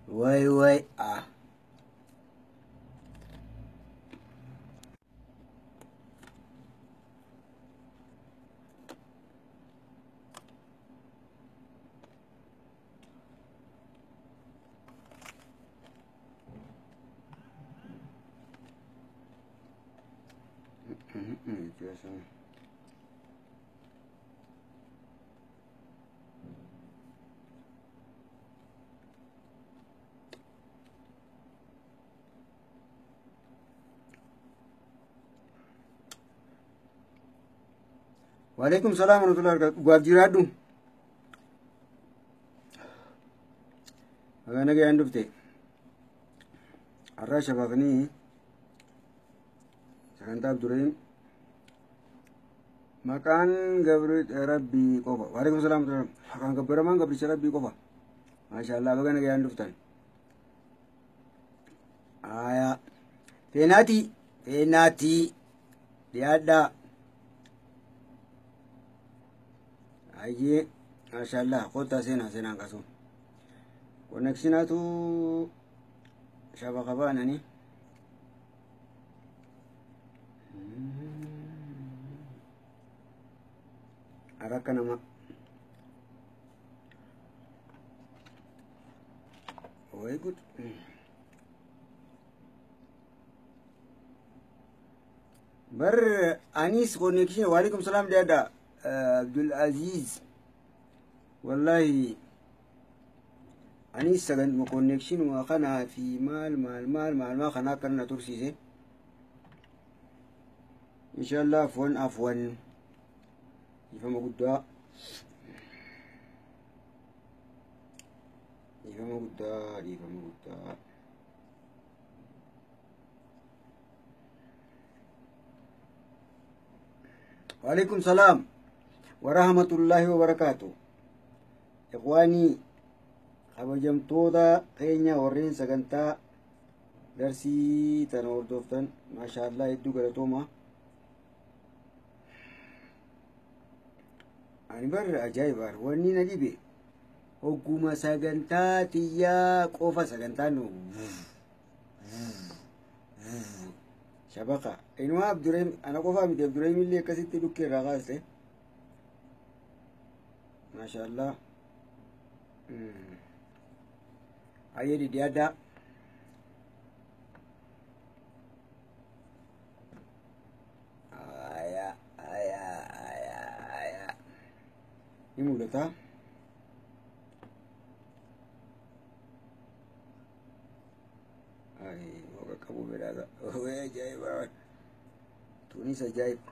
Way way ah. Waalaikum salaam warahmatullahi wabarakatuh. Dhugaaf jiraadhu. Baga nagayaan dhufte. Har'aa shabaaqnii sagantaa Abdurrahim maqaan gabri rabbii qofa. Waalaikum salaam warahmatullahi. Maqaan gabbaramaan gabricha rabbii qofa. Maashaallah baga nagayaan dhuftan. Aayaa. Feenaatii feenaatii dhiyaadhaa. Ayyee maashaallah kottaa seenaa seenaan kasu. Konneksinaatu shabaqa baanani. Akka nama. Way good. Bar anis connection. Waalaikum salam dhiyaadhaa. Abdul Aziz. Wallahi anis sagan connection waa kanaa fi maal maal maal maal maal kanaa akkana na tursiise. Inshallah afwan afwan. Dhiifama guddaa. Dhiifama guddaa dhiifama guddaa. Waalaikum salaam warahmatullahi wabarakaatu. Ikhwaanii kabajamtoota keenya warreen sagantaa darsii tana hordoftan maashaallah hedduu galatooma. Ani bar ajaa'iba wanni na dhibe hogguma sagantaa tiyyaa qofa sagantaan nu shabaqa inumaa Abdurrahim ana qofaa miti Abdurrahim illee akkasitti dhukkee irraa kaaste. Maashaallah. Ayyee dhiyaadhaa. Aya aya aya aya. Ni mul'ata. Ay, moga qabu biraadha. Way ajaa'iba. Tunis ajaa'iba.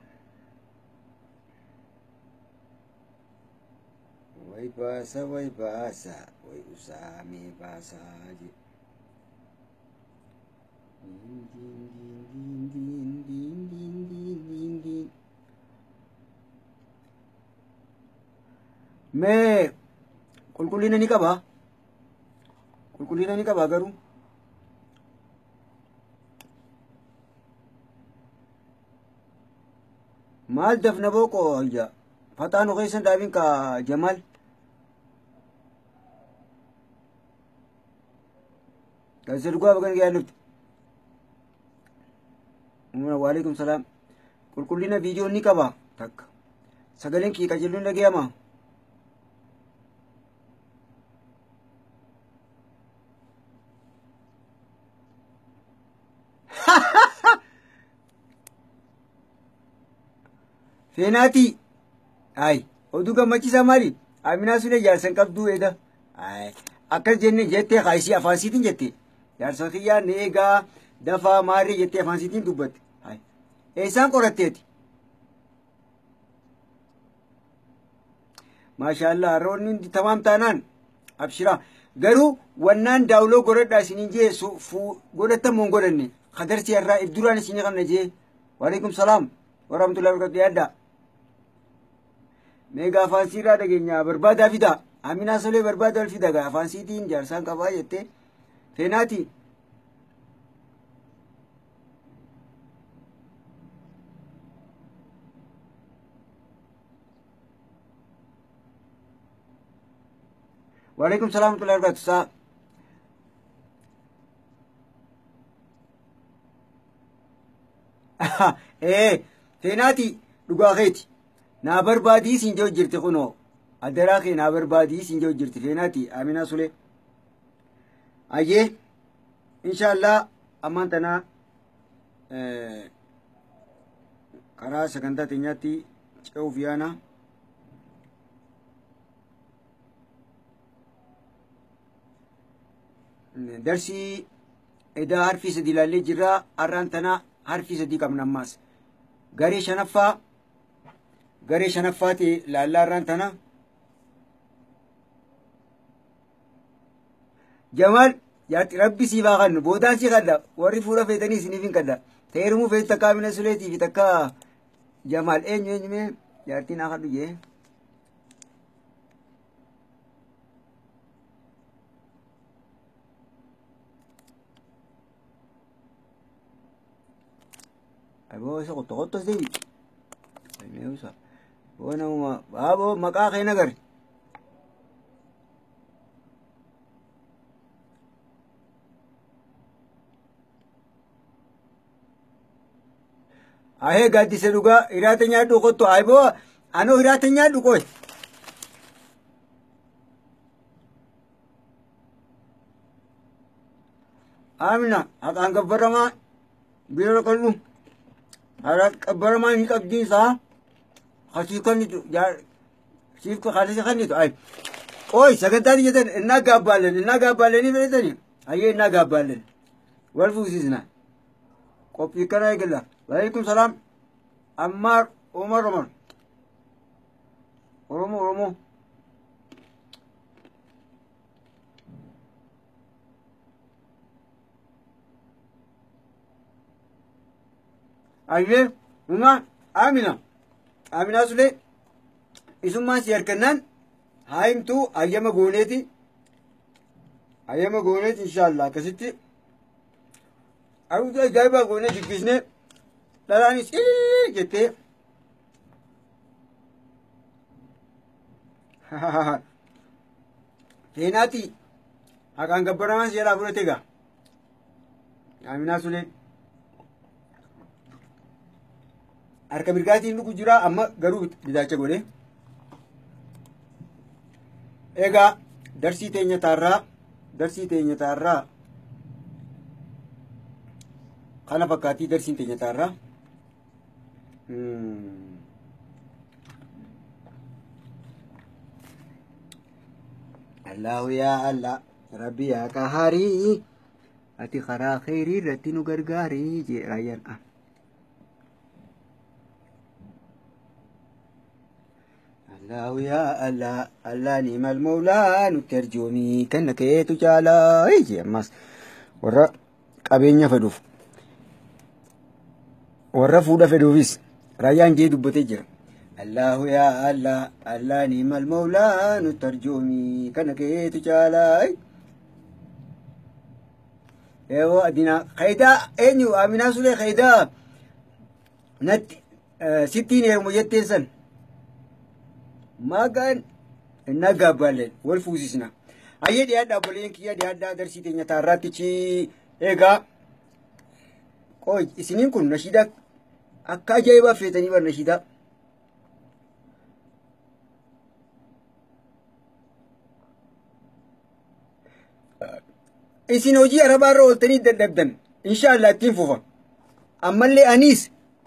Way baasa way baasa way usaamee baasaa jedhe. Diin diin diin diin diin diin diin diin. Mee qulqullina ni qaba? Qulqullina ni qaba garuu? Maal dafna boqoo ija? Faxaanu keessan dhaabin ka Jamaal. Gaazexaa dhugaa baga nagayaan dhufte. Waalaikum salaam. Qulqullina viidiyoo ni qaba takka. Sagaleen kii qajeelluun dhagayama. Feenaatii. Ay, oduu gammachiisaa maali? Aminaa sulee jaarsan qabduu eeda. Ay, akkas jenne jettee kaayisii afaan siitiin jette. Jaarsa kiyyaa ni eegaa dafaa maarree jettee afaan siitiin dubbatte. Ay, eessaan qoratteeti? Maashaallah harroonni hundi tamaam taanaan abshiraa. Garuu wannaan daawuloo godhadhaa isiniin jee godhattan moo hin godhanne? Kadarsi har'aa if duraan isinii qabna jee. Waalaikum salaam warahmatullahi wabarakatuh yaaddaa. Mee afaan siirraa dhageenya barbaadaa fidaa. Aminaa solee barbaadaa fida gaa afaan siitiin jaarsaan qabaa jettee. Feenaati. Waalaikum salaam warahmatullahi wabarakatuh. Saa Feenaati dhugaa keeti. Naa barbaadii siin jiru jirti kunoo. Adaraa kee naa barbaadii siin jiru jirti feenaati Aminaa Sulee. Ayyee inshaallah ammaan tanaa karaa sagantaa teenyaatti ce'uuf yaana. Darsii edaa harfii 3 ilaallee jirra. Har'aan tana harfii 3 qabna ammaas. Garee shanaffaati ilaallaa har'aan tana. Jamaal jaarti rabbi siif haa kennu boodaan si kadha warri fuula feetanii isiniif hin kadha. Teerumuu feetu takka Amina Suleetii fi takka Jamaal eenyu eenyu mee jaartiin haa kadhu jee. Aboo isa qotto qottos deebi. Boo namuma baaboo maqaa kee nagar. Ahee gaaddisa dhugaa hiraata nyaadhu qotto aboo anoo hiraata nyaadhu qoy. Amina haqaan gabbaramaa bira qallu. Qabbaramaa hin qabdiin isaa kasii kennitu siif kasii kennitu ay qoy sagantaan jettan innaa gaabbaalleen fedhatani ayyee innaa gaabbaalleen wal fuusisna qophii kana eegalla. Waalaikum salaam. Ammaar Umar Umar Oromoo Oromoo. Ayyee uma Amina Aminaa Sulee isummaan si harkannaan haa himtuu hayyama gooneeti inshaallah akkasitti aruuza ajaa'ibaa goonee dubbisnee dhalaanis jettee feenaati haqaan gabbaramaan si jalaa fudhate egaa Aminaa Sulee. Harka mirgaatiin dhugu jira amma garuu bitaacha godhe. Egaa darsii teenya taarraa kana fakkaatii darsiin teenya taarraa. Allahu yaa Allah Rabbi yaa qaharii ati karaa kheyrii irratti nu gargaarii jee raayyaan. Allahu yaa Allah Allah ni'mal mawlaa nutti arjoomii kenna keetu caalaa jee ammas warra qabeenya fedhuuf warra fuudha fedhuufis raayyaan jee dubbatee jira. Allahu yaa Allah Allah ni'mal mawlaa nutti arjoomii kenna keetu caalaa. Eewoo adinaa kaayidaa eenyu Aminaa Sulee kaayidaa natti sittiin heerumu jetteen san. Magaan innaa gaabbaalleen wal fuusisna. Ayyee dhiyaadhaa obboleen kiyya dhiyaadhaa darsii teenya taarraatti chi egaa qoy isiniin kun nashiidaa akka ajaa'ibaa feetanii bar nashiidaa. Isin hojii arabaarra ooltanii dadhabdan inshaallah ittiin fufa. Ammallee anis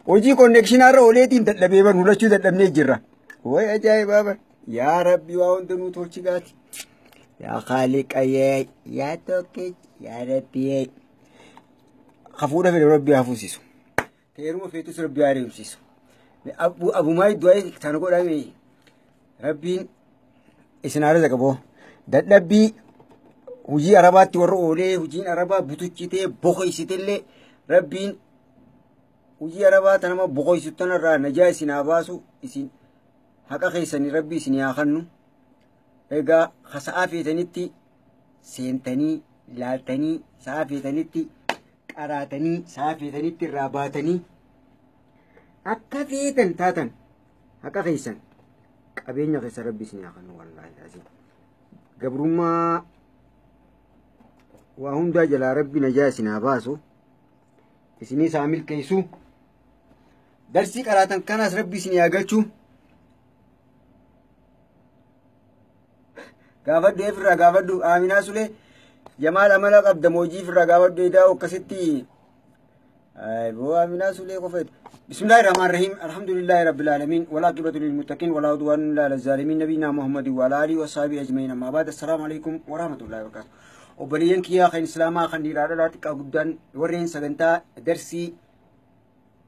hojii konneekshinaarra ooleetiin dadhabee bar mul'achuu dadhabnee jirra. Way ajaa'ibaa bar yaa rabbi waa hunda nuu tolchi gaati. Yaa Khaaliqayyee yaa tokkicha yaa rabbiyyee. Hafuudha fedhe rabbi haa fuusisu. Teeruma feetus rabbi haa adeemsisu. Abumaa du'aa sana godhame rabbiin isin haala qaboo dadhabbii hojii arabaatti warra oolee hojiin arabaa butuchitee boqoysitellee rabbiin hojii arabaa tanama boqoysitu tanarraa najaa isin haa baasu isin haqa keessanii rabbi isin haa kennu. Egaa sa'aa feetanitti seentanii laaltanii sa'aa feetanitti qaraatanii sa'aa feetanitti irraa baatanii akka feetan taatan haqa keessan qabeenya keessa rabbi isin haa kennu wallaahi. Gabrummaa waa hundaa jalaa rabbi najaa isin haa baasu isinis haa milkeessu. Darsii qaraatan kanaas rabbi isin haa galchu. Gaafadhu efirraa gaafadhu Aaminaa Sulee Jamaal amala qabda moojii ifirraa gaafadhu edaa akkasitti. Boo Aaminaa Sulee qofa. Bismillahir Rahmanir Rahim. Alhamdulillahi Rabbil Alamin. Wal aqibatu lil muttaqin wala udwan illa alal zalimin. Nabiyina Muhammadin wa ala alihi wa sahbihi ajma'in. Amma ba'd. Assalamu alaikum wa rahmatullahi wa barakatuh. Obboleeyyan kiyyaa kan Islaamaa kan dhiiraa dhalaa xiqqaa guddaan warreen sagantaa darsii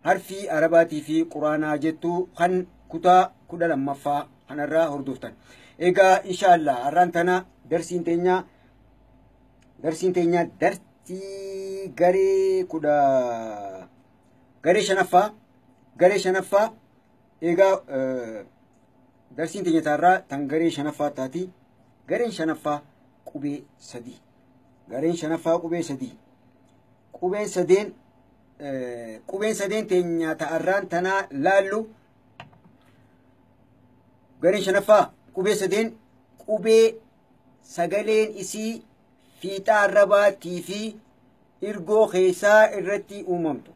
harfii Arabaatii fi Quraanaa jettu kan kutaa 12ffaa kanarraa hordoftan. Egaa inshaallah har'aan tana darsiin teenya darsii garee kudha garee shanaffaa egaa darsiin teenya taarraa tan garee shanaffaa taati. Gareen shanaffaa qubee sadii. Gareen shanaffaa qubee sadii. Qubeen sadeen teenya ta'arraan tanaa laallu. Gareen shanaffaa qubee sadeen qubee sagaleen isii fiixaa arrabaatii fi irgoo keessaa irratti uumamtu.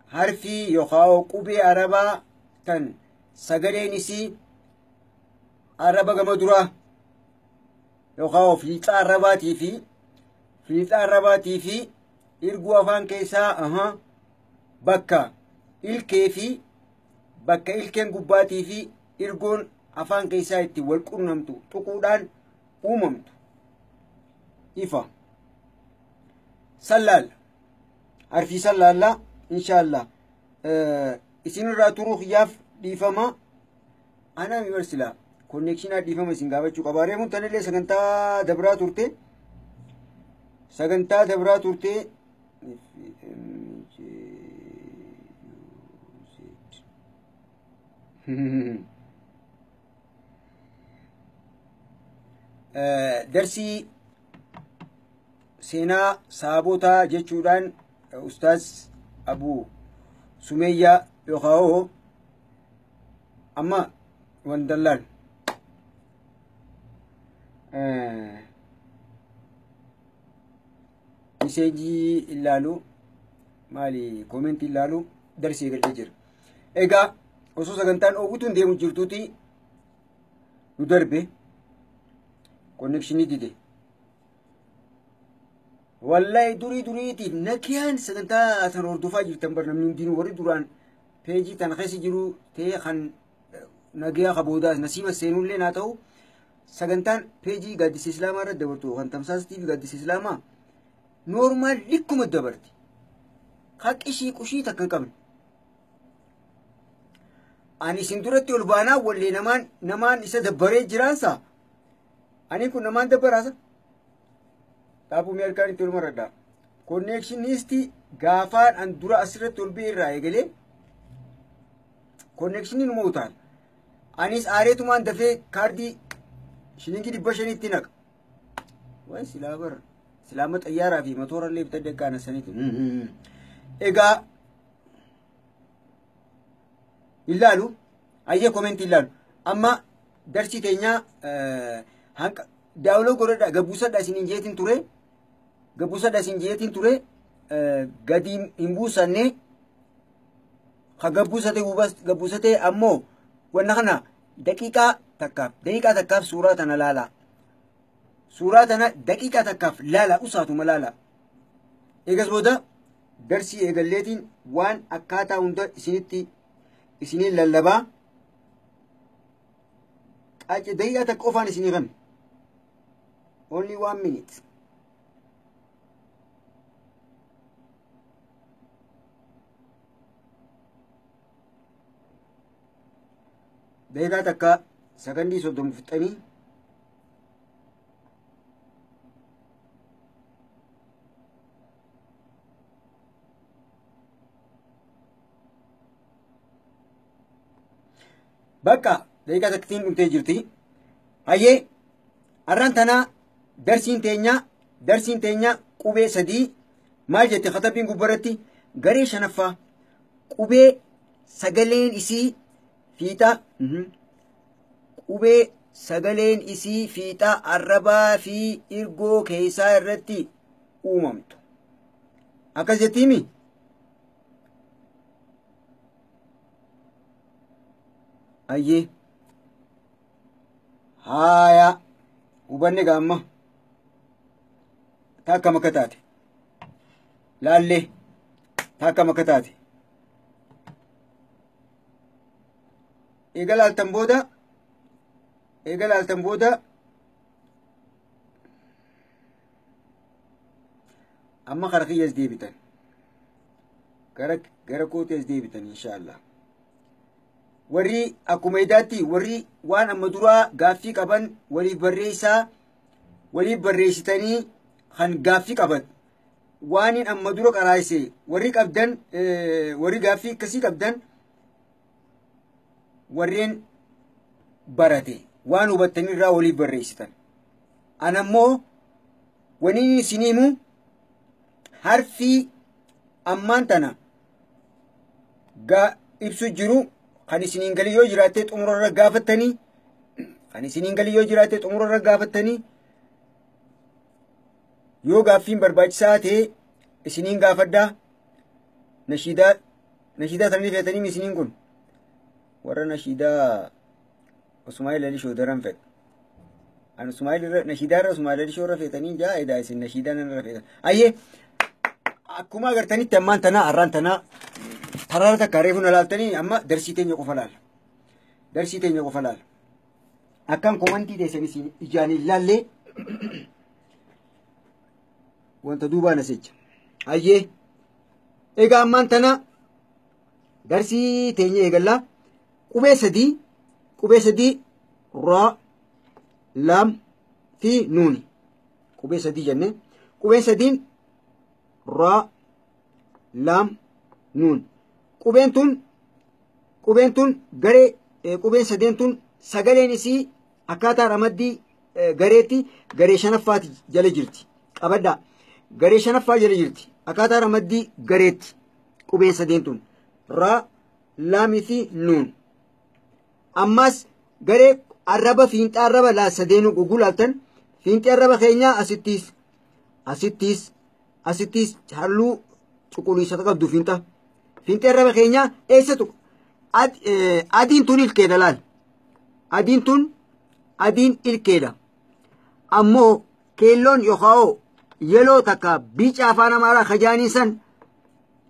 Harfii yookaan qubee arabaa tan sagaleen isii arraba gama duraa yookaan fiixaa arrabaatii fi irgoo afaan keessaa bakka ilkee fi bakka ilkeen gubbaatii fi irgoon afaan keessaa itti wal qunnamtu tuquudhaan uumamtu. Ifa sallaalla harfii sallaallaa inshaallah isinirraa turuu kiyyaaf dhiifama. Anaa mi barsilaa konnekshinaa dhiifama isin gaafachuu qaba. Reefuun tanillee sagantaa dabraa turte darsii seenaa saabotaa jechuudhaan ustaaz Abu Sumeeyyaa yookaan amma wandallaan miseejii ilaalu maali koomentii ilaalu darsii eegalee jira. Egaa osoo sagantaan oowwituun deemu jirtuuti nu darbe konnekshinii dide. Wallahi durii duriitiif nakiyaan sagantaa san hordofaa jirtan bar namni hundinuu warri duraan peejii tan keessa jiru ta'ee kan nagayaa qaboodaas nasiiba seenullee naa ta'u sagantaan peejii gaaddisa Islaamaa irra dabartu kan tamsaastii fi gaaddisa Islaamaa noormaal likkuma dabarti. Haqishii qushii takka hin qabne. Ani isin duratti ol baanaa wallee namaan isa dabbaree jiraansa. Ani kun namaan dabbaraasa. Taapuu mi harkaan itti ol maradha. Konneekshiniisti gaafaan an dura asirratti ol ba'e irraa eegalee konneekshiniin numa utaala. Anis aareetumaan dafee kaardii shilingii 500 naqa. Wayi silaa bara. Silaama xayyaaraa fi motorallee bitadde akkaana saniiti. Egaa ilaalu ayyee komentii ilaalu. Amma darsii teenyaa hanqa daawuloo godhadha gabbuusadha isiniin jeetiin ture. Gabbuusadha isin jeetiin ture gadi hin buusanne ka gabbuusate ammoo wanna kana daqiiqaa takkaaf suuraa tana laala. Suuraa tana daqiiqaa takkaaf laala usaatuma laala. Eegas booda darsii eegalleetiin waan akkaataa hunda isinitti isiniin lallabaa. Qaace daqiiqaa takka qofaan isinii kanna. Only 1 minute. Daqiiqaa takka sakandii 30 fixanii bakka daqiiqaa takkitiin dhumtee jirti. Hayyee har'aan tanaa darsiin teenya qubee sadii maal jette katabbiin gubbarratti garee shanaffaa qubee sagaleen isii fiixaa qubee sagaleen isii fiixaa arrabaa fi irgoo keessaa irratti uumamtu. Akkas jettiimi? Ayyee. Haaya. Hubanne gaamma. Taakka makka taate. Laallee. Taakka makka taate. Eega laaltan booda. Eega laaltan booda. Amma kara kiyyas deebitan. Gara kootees deebitan inshaallah. Warri akkuma idaatti warri waan amma duraa gaaffii qaban waliif barreessaa waliif barreessitanii kan gaaffii qaban waan amma dura qaraayise warri qabdan warri gaaffii akkasii qabdan warreen barate waan hubattanirraa waliif barreessitan. Anammoo wani isin himu harfii ammaan tana ibsu jiru kan isiniin galii yoo jiraatte xumurarra gaafattanii kan isiniin galii yoo jiraatte xumurarra gaafattanii yoo gaaffiin barbaachisaa ta'e isiniin gaafadhaa. Nashiidaa sananii feetanii isiniin kun warra nashiidaa Usmaa'il Alishoo daran fedha. An Usmaa'il irra nashiidaa irra Usmaa'il Alishoo irra feetanii jaa edaa isin nashiidaa nan irra feetan. Ayyee akkuma agartanitti ammaan tanaa har'aan tanaa taraara takka reefu na laaltanii amma darsii teenya qofa laala. Darsii teenya qofa laala. Akkan komantii teessan isin ijaan hin laallee wanta duubaan as jecha. Ayyee egaa ammaan tana darsii teenya eegallaa qubee sadii raa laam fi nuuni qubee sadii jenne qubeen sadiin raa laam nuun qubeen tun garee qubeen sadeen tun sagaleen isii akkaataa ramaddii gareetti garee shanaffaati jala jirti qabadhaa garee shanaffaa jala jirti akkaataa ramaddii gareetti qubeen sadeen tun raa laamii fi nuun. Ammas garee arraba fiinxaa arraba laa sadeenuu gugulaaltan fiinxii arraba keenyaa asittiis asittiis asittiis halluu cuquliisa qabdu fiinxa fiinxii arraba keenyaa eessa tuqa adiin tun ilkeedha laal adiin tun adiin ilkeedha ammoo keelloon yookaan yeloo takka biica afaan amaaraa kajaanii san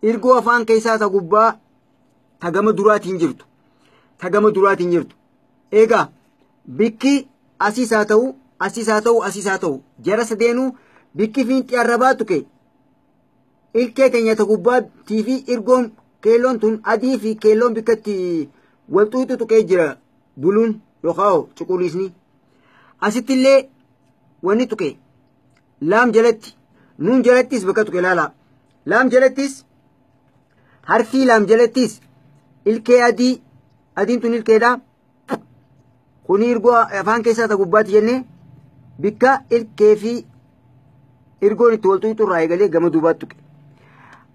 irgoo afaan keessaa ta gubbaa ta gama duraatiin jirtu. Tagama duraatiin jirtu. Egaa bikki asiis haa ta'u asiis haa ta'u asiis haa ta'u jara sadeenuu bikki fiinxii arrabaa tuqe ilkee keenya ta gubbaatii fi irgoon keelloon tun adii fi keelloon bikkatti walxuuxu tuqee jira buluun yookaan cuquliisni. Asitti illee wanni tuqe laam jalatti nuun jalattis bakka tuqe laala laam jalattis harfii laam jalattis ilkee adii adiin tun ilkeedha. Kuni irgoo afaan keessaa ta gubbaatti jennee bikka ilkee fi irgoon itti walxuuxu irraa eegalee gama duubaatti tuqe.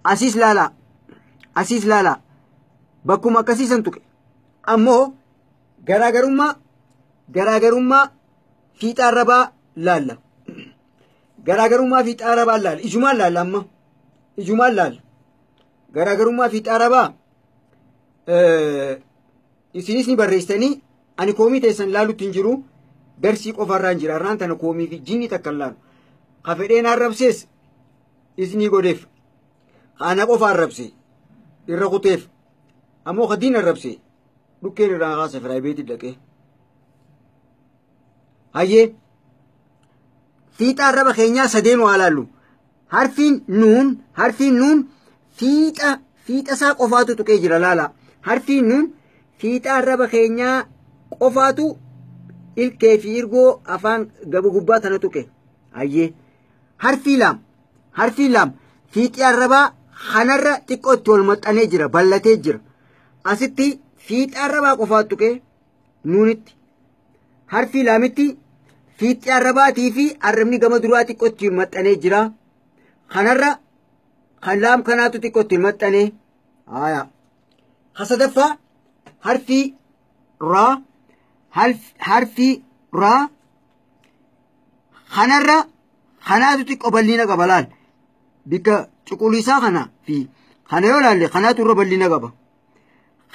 Asiis laala asiis laala bakkuma akkasiisan tuqe. Ammoo garaagarummaa fiixaa arrabaa laalla. Garaagarummaa fiixaa arrabaa laalla. Ijumaan laalla amma. Ijumaan laalla. Garaagarummaa fiixaa arrabaa isinis ni barreessitanii ani koomii teessan laalutti hin jiru darsii qofarraa hin jira har'aan tana koomii fi jinni takka hin laalu. Ka fedheen arrabsees isinii godheef ana qofa arrabse irra kuteef ammoo ka diin arrabse dhukkeen irraa kaasa firaayibeetii dhaqee. Hayyee fiixa arraba keenyaa sadeen waa laallu harfiin nuun fiixa isaa qofaatu tuqee jira laala harfiin nuun fiixa arraba keenyaa qofaatu ilkee fi irgoo afaan gaba gubbaa tana tuqe. Hayyee harfii laam fiixi arrabaa kanarra xiqqootti wal maxxanee jira bal'atee jira. Asitti fiixa arrabaa qofaatu tuqe nuunitti harfii laamitti fiixi arrabaatii fi arrabni gama duraa xiqqootti maxxanee jira. Kanarra kan laam kanaatu xiqqootti maxxanee. Haaya sadaffaa harfii raa harfii raa kanarra kanaatu xiqqoo bal'ina qaba laal bikka cuquliisaa kana fi kana yoo laalle kanaatu irra bal'ina qaba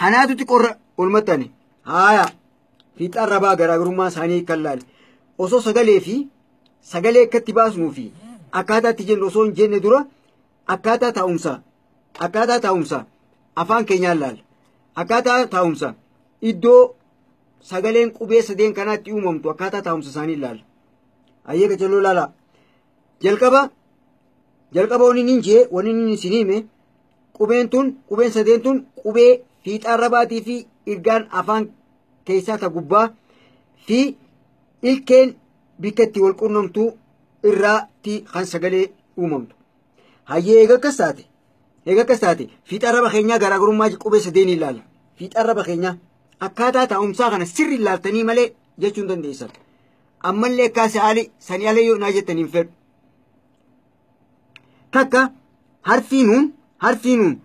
kanaatu xiqqoo irra ol maxxane Haaya fiixa arrabaa garaagarummaa isaanii kan laale osoo sagalee fi sagalee akkatti baasnuu fi akkaataa itti jennu osoo hin jenne dura akkaataa taa'umsa afaan keenyaan laala. Akkaataa taa'umsa iddoo sagaleen qubee sadeen kanaatti uumamtu akkaataa taa'umsa isaanii ilaala. Ayyee qacarroo laala. Jalqaba wanni inni jee wanni inni isin hime qubeen tun qubeen sadeen tun qubee fiixa arrabaatii fi irgaan afaan keessaa ta gubbaa fi ilkeen bikka itti wal qunnamtu irraatti kan sagalee uumamtu. Hayyee eega akkas taate fiixa arraba keenyaa garaagarummaa qubee sadeen ilaala. Fiixa arraba keenyaa akkaataa taa'umsaa kana sirri ilaaltanii malee jechuu hin dandeessan. Ammallee akkaasi haali sanii alee yoo naa jettanii hin fedhu. Takka harfii nuun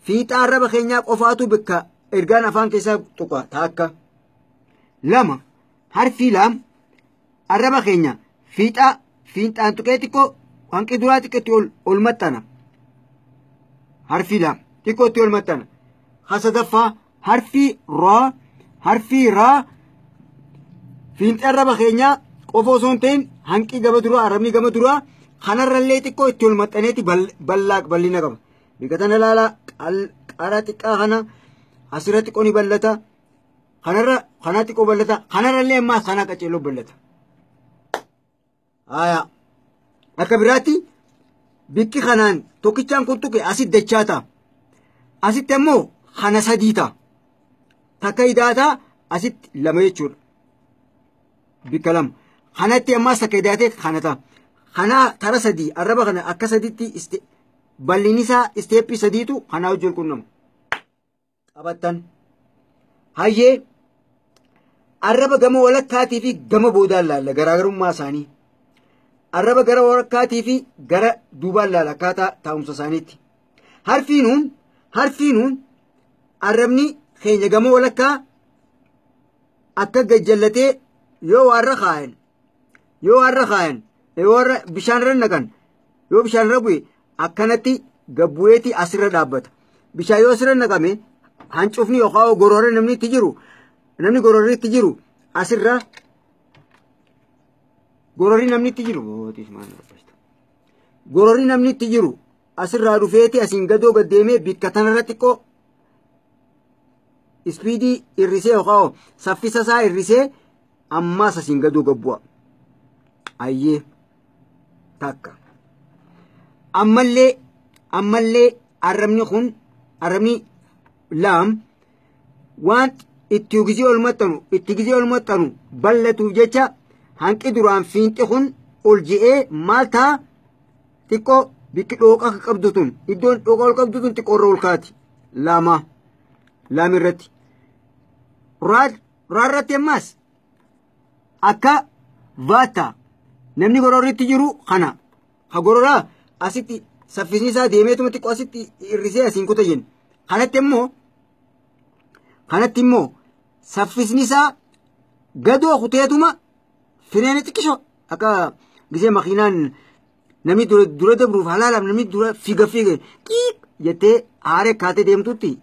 fiixa arraba keenyaa qofaatu bakka ergaan afaan keessaa tuqa takka. Lama harfii laam arraba keenya fiixaan tuqee xiqqoo hanqi duraa xiqqootti ol maxxana. Harfii laam xiqqootti ol maxxana. Sadaffaa harfii raa fiixa arraba keenyaa qofa osoo hin ta'in hanqi gama duraa arrabni gama duraa kanarrallee xiqqoo itti ol maxxaneeti bal'ina qaba. Bika tana ilaalaa qara xiqqaa kana asirra xiqqoo ni bal'ata. Kanarra kana xiqqoo bal'ata. Kanarrallee ammaas kana qaceeloo bal'ata. Haaya akka biraatti bikki kanaan tokkichaan kun tuqe asitti dachaa ta'a. Asitti ammoo kana sadii ta'a. Takka hidaataa asitti lama jechuudha. Bikka lama. Kanatti ammaas takka hidaatee kana ta'a. Kana tara sadii arraba kana akka sadiitti bal'inni isaa isteeppii sadiitu kanaa wajjin qunnamu. Qabattan. Hayyee arraba gama walakkaatii fi gama boodaan laalla garaagarummaa isaanii. Arraba gara walakkaatii fi gara duubaan laalla akkaataa taa'umsa isaaniitti. Harfii nuun arrabni keenya gama walakkaa akka gajjallatee yoo warra kaayan yoo warra bishaan irra naqan yoo bishaan irra bu'e akkanatti gabbu'eeti asirra dhaabbata. Bishaan yoo asirra naqame hancufni yookaan gororri namni itti jiru asirra gororri namni itti jiru asirraa dhufeeti asiin gadoo gaddeemee bikka tanarra xiqqoo ispiidii hir'isee yookaan saffisa isaa hir'isee ammaas asiin gadoo gabbu'a. Ayyee takka. Ammallee arrabni kun arrabni laam waan itti gisee ol maxxanu bal'atuuf jecha hanqi duraan fiinxi kun ol je'ee maal ta'a xiqqoo bikki dhooqa qabdu tun iddoon dhooqa ol qabdu tun xiqqoo irra ol kaati. Lama laam irratti. Raarratti ammaas akka vaata namni gororritti jiru kana ha gororaa asitti saffisni isaa deemeetuma xiqqoo asitti hir'isee asiin kuta jenna. Kanatti immoo saffisni isaa gadoo kuteetuma fireena xiqqisho akka gisee makiinaan namni dura dabruuf halaalaaf namni dura fiiga qiiq jettee haaree kaatee deemtutti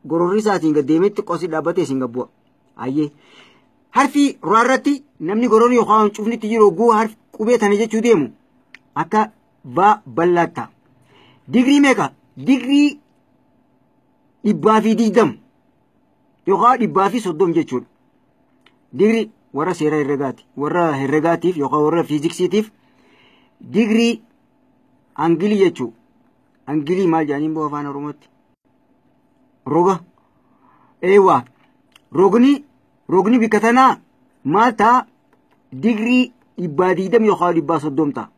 gororri isaatiin gad deemee xiqqoo asii dhaabbatee asiin gabbu'a. Ayyee harfii raarratti namni gororri yookaan cufnitti jiru hogguu qubee tana jechuu deemu akka baa bal'aa ta'a. Digirii meeqa? Digirii 120 yookaan 130 jechuudha. Digirii warra seera herregaati warra herregaatiif yookaan warra fiiziksiitiif digirii angilii jechuudha. Angilii maal jedhaniin boo afaan Oromootti? Roga. Eewwa rogni bikka tanaa maal ta'a? Digirii 120 yookaan 130 ta'a.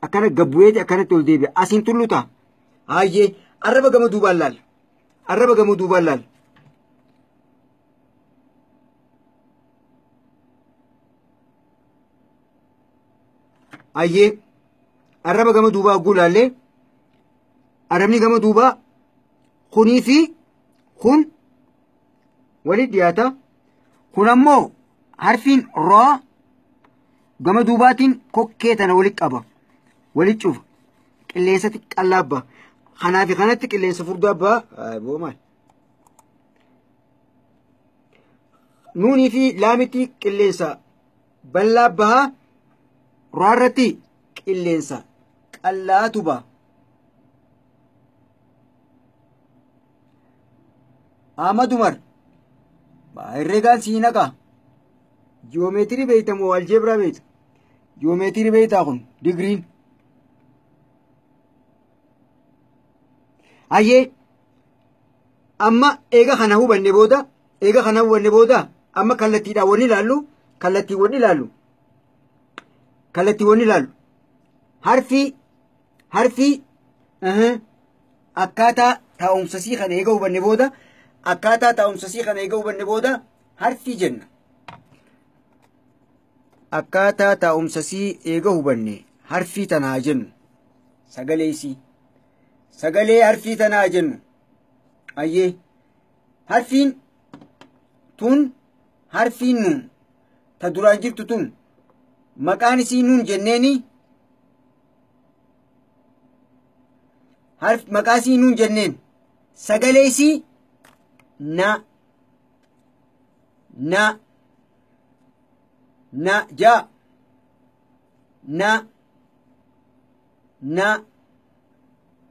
Akkana gabbu'eeti akkanatti ol deebi'a. Asiin tullu ta'a. Hayyee arraba gama duubaan laalla. Arraba gama duubaan laalla. Hayyee arraba gama duubaa hogguu laallee arrabni gama duubaa kunii fi kun walitti dhiyaata. Kun ammoo harfiin raa gama duubaatiin kokkee tana walitti qaba. Walitti cufa. Qilleensa xiqqallaabba. Kanaa fi kanatti qilleensa furdaa abbaa. Boo maal? Nuunii fi laamitti qilleensa bal'aa bahaa, raarratti qilleensa qal'aatu baha. Ahmad Umar herreegaan sii naqa. Jiyoomeetirii beeyta moo aljeebraa beeyta? Jiyoomeetirii beeytaa kun digiriin. Hayyee, amma eega kana hubanne booda, eega kana hubanne booda, amma kallattiidhaan wanni ilaallu, kallattiiwwan ilaallu, kallattiiwwan ilaallu harfii akkaataa taa'umsasii kana eega hubanne booda, akkaataa taa'umsasii kana eega hubanne booda harfii jenna. Akkaataa taa'umsasii eega hubanne harfii tanaa jennu, sagalee isii, sagalee harfii tanaa jennu. Ayyee, harfiin tun, harfiin nuun ta duraan jirtu tun, maqaan isii nuun jenneeni, maqaa isii nuun jenneen, sagalee isii na na na ja na na.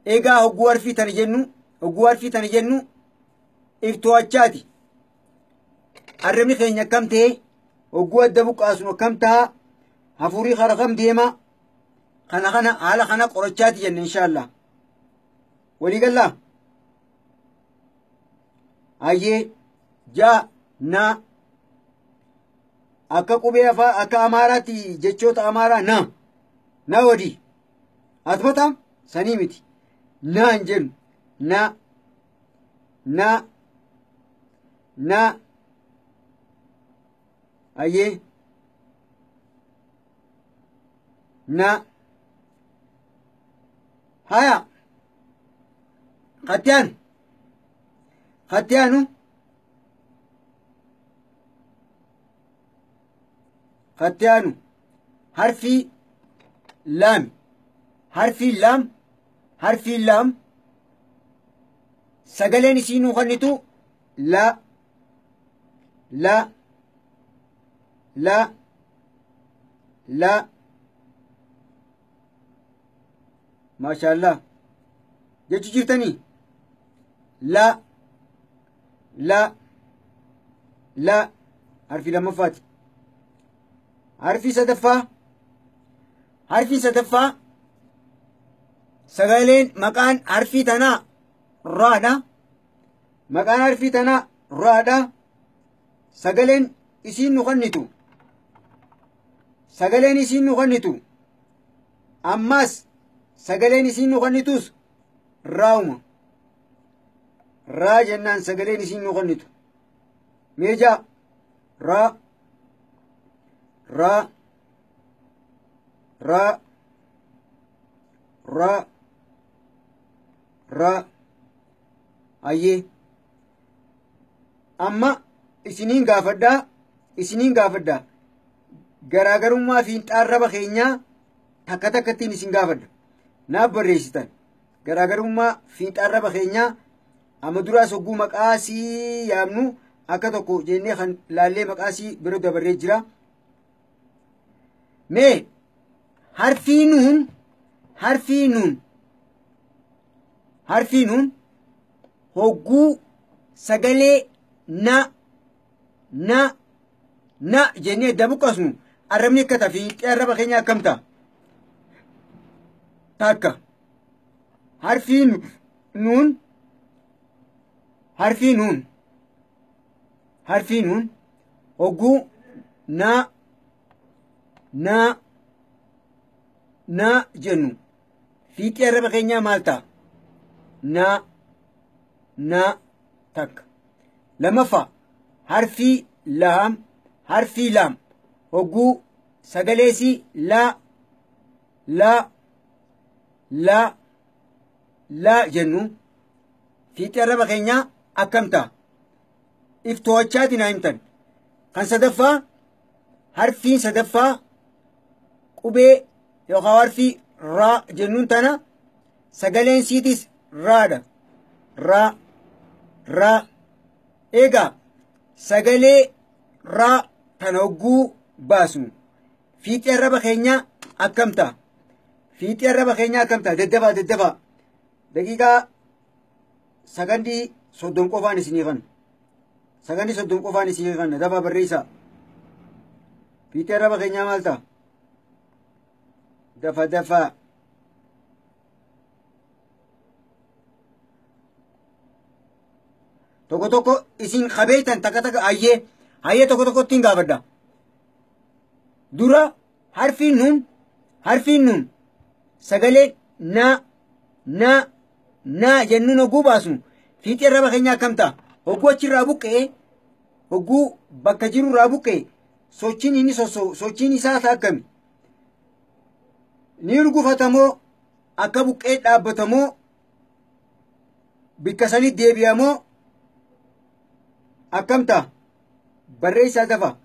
Egaa hogguu harfii tana jennu, hogguu harfii tana jennu, ifto'achaati arrabni keenya akkam ta'e, hogguu adda buqqaasnu akkam ta'a, hafuurii kara kam deema, kana haala kana qorachaati jenne inshaallah. Walii gallaa? Hayyee, ja na akka qubee afaa akka Amaaraatti, jechoota Amaaraa na na wadi atmata sanii miti, na hin jennu, na na na. Hayyee, na. Haya, kattiyaanu, kattiyaanu, kattiyaanu harfii laami, harfii laam, harfii laam sagaleen isii nuu kennitu la la la la. Maashaallah jechu jirtanii, la la la, harfii lammaffaati. Harfii sadaffaa, harfii sadaffaa sagaleen maqaan harfii tanaa raadha. Maqaan harfii tanaa raadha. Sagaleen isiin nu kennitu, sagaleen isiin nu kennitu ammas, sagaleen isiin nu kennitus raawuma, raa jennaan sagaleen isiin nu kennitu. Meejaa, raa raa raa raa raa. Ayyee, amma isiniin gaafadhaa, isiniin gaafadhaa, garaagarummaa fiinxaarraba keenyaa takka takkattiin isin gaafadha, naaf barreessitan. Garaagarummaa fiinxaarraba keenyaa amma duraas hogguu maqaasii yaamnu akka tokko jennee kan laallee maqaasii bira dabarree jira. Mee harfii nuun, harfii nuun, harfii nuun hogguu sagalee na na na jennee adda buqqasnu arrabni akka ta'a, fiixee arraba keenya akkam ta'a? Takka, harfii nuun, harfii nuun, harfii nuun hogguu na na na jennu fiixee arraba keenyaa maal ta'a? Na na, takka. Lammaffaa, harfii laam, harfii laam hogguu sagaleesii la la la la jennu fiixee arraba keenyaa akkam ta'a? Iftoo'achaati naa himtan. Kan sadaffaa, harfiin sadaffaa qubee yookaan harfii raa jennuun tana sagaleen siitis raadha. Raa raa. Egaa sagalee raa tana hogguu baasnu fiixee arraba keenyaa akkam ta'a? Fiixee arraba keenyaa akkam ta'a? Daddafaa daddafaa. Daqiiqaa sakandii 30 qofaan isinii kan. Sakandii 30 qofaan isinii kan dafaa barreessaa. Fiixee arraba keenyaa maal ta'a? Dafa dafaa. Tokko tokko isin qabeeytan takka takka hayyee hayyee tokko tokkotti hin gaafadha. Dura harfiin nuun sagalee na na na jennuun hogguu baasnu fiixee arraba keenyaa akkam ta'a? Hogguu achirraa buqqee hogguu bakka jirurraa buqqee sochiin inni sochiin isaa ta'a akkami? Ni urgufatamoo akka buqqee dhaabbatamoo bikka sanii deebi'amoo akkam ta'a? Barreessaa dafa.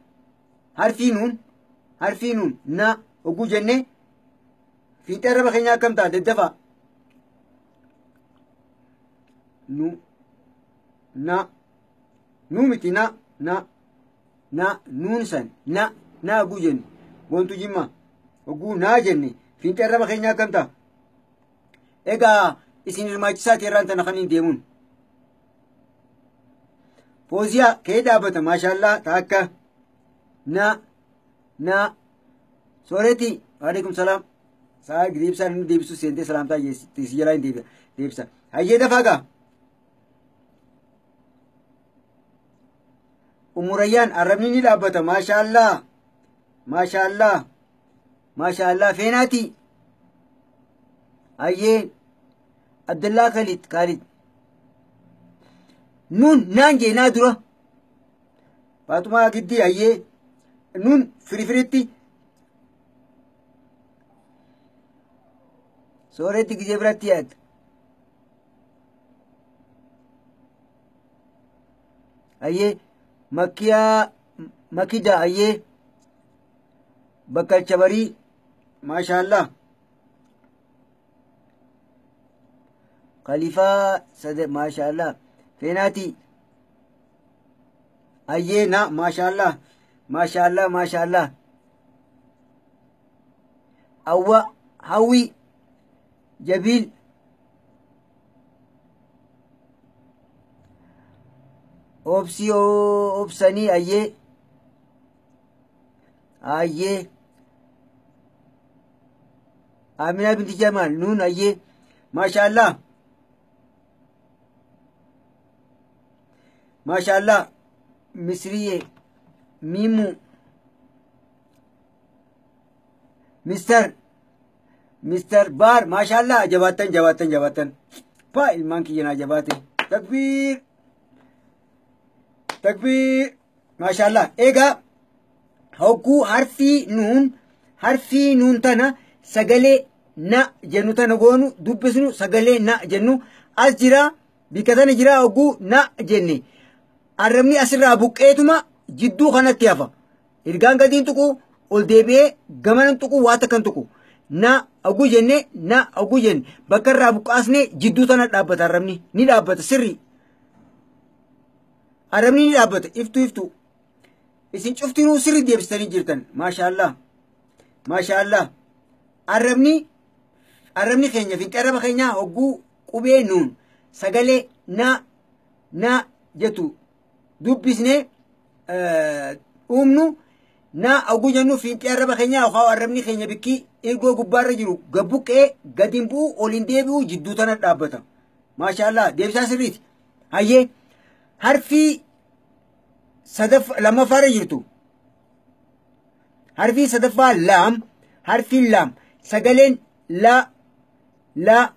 Harfii nuun na hogguu jennee fiixee arraba keenyaa akkam ta'a? Daddafa. Nu na nu miti na na na nuun san na na hogguu jenne boontu jimma hogguu naa jenne fiixee arraba keenyaa akkam ta'a? Egaa isin hirmaachisaa irraan tana kan hin deemuun. Fooziyaa kee dhaabbata maashaallaa taakka na na sooretii waalaikum salaam. Saa deebisaan inni deebisu seentee salaamtaa si jalaa hin deebisa. Hayyee dafaa gaa. Umurayyaan arrabni ni dhaabbata maashaallaa maashaallaa maashaallaa feenaati. Hayyee Abdallaa Khalid Khalid. Nuun naan jee naa dura. Faatumaa giddii hayyee nuun firifiritti. Sooretti gizee biratti yaadda. Hayyee makkiyaa makida hayyee bakkalcha barii maashaallaa. Khaliifaa sade maashaallaa. Feenaati hayyee na maashaallaa maashaallaa maashaallaa. Awwa hawwi jabiil obsii obsanii hayyee hayyee Aminaa binti Jamaal nuun hayyee maashaallaa. Maashaallaa Misriye Miimu Mister Baar maashaallaa jabaattan jabaattan jabaattan paa ilmaan kiyyanaa jabaate takbiir takbiir maashaallaa. Egaa hogguu harfii nuun tana sagalee na jennu tana goonu dubbisnu sagalee na jennu as jira bikka tana jira hogguu na jenne arrabni asirraa buqqeetuma jidduu kanatti hafa. Ergaan gadiin tuqu ol deebi'ee gamanan tuqu waa takkan tuqu. Na hogguu jenne na hogguu jenne bakka irraa buqqaasne jidduu tana dhaabbata arrabni ni dhaabbata sirrii. Arrabni ni dhaabbata iftu iftu. Isin cuftinuu sirrii deebistanii jirtan maashaallaa maashaallaa. Arrabni keenya fiixee arraba keenyaa hogguu qubee nuun sagalee na na jettu dubbisnee uumnu na hogguu jennu fiixee arraba keenyaa yookaan arrabni keenya bikkii ergoo gubbaarra jiru gabbuqqee gadi hin bu'u ol hin deebi'u jidduu tana dhaabbata. Maashaallaa deebisaa sirriiti. Hayyee harfii lammaffaarra jirtu harfii sadaffaa laam harfiin laam sagaleen la la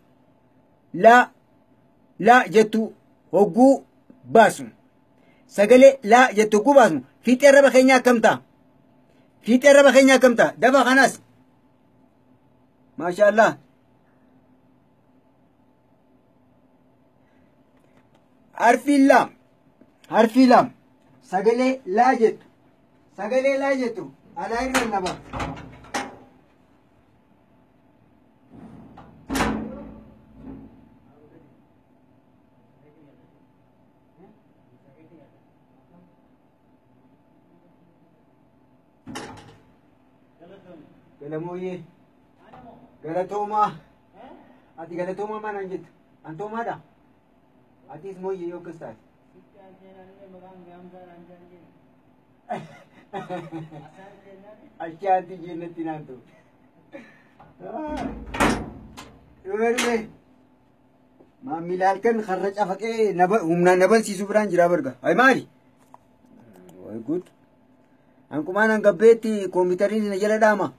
la la jettu hogguu baasu. Sagalee la jettu hogguu baasu fiixee arraba keenyaa akkam ta'a? Fiixee arraba keenyaa akkam ta'a? Dafa kanaas maashaallaa. Harfii laam sagalee laa jettu sagalee laa jettu alaa irra laba. Galamooyyee. Galatoomaa. Ati galatoomaa maal naan jettu? An toomaadha? Atis mooyyee yoo akkas taate. Achi jennatti naan ta'u. Dhume dhume. Maamila halkan karra cafaqee humnaan na bansiisuu biraan jiraa barga. Ay maali? Way good. Hanqumaan hangabbeetti koompitariin na jala dhaama.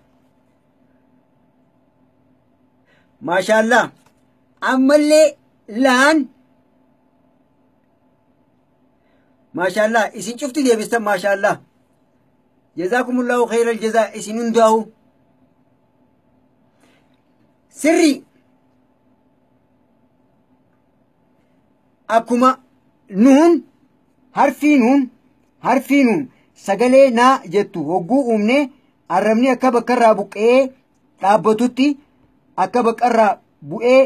Maashaallah. Ammallee laan. Maashaallah isin cufti deebistan maashaallah. Jazaakumullahu khayral jazaa isin hundaa'u. Sirri akkuma nuun harfii nuun sagalee naa jettu hogguu uumne arrabni akka bakkarraa buqqee dhaabbatutti akka bakkarraa bu'ee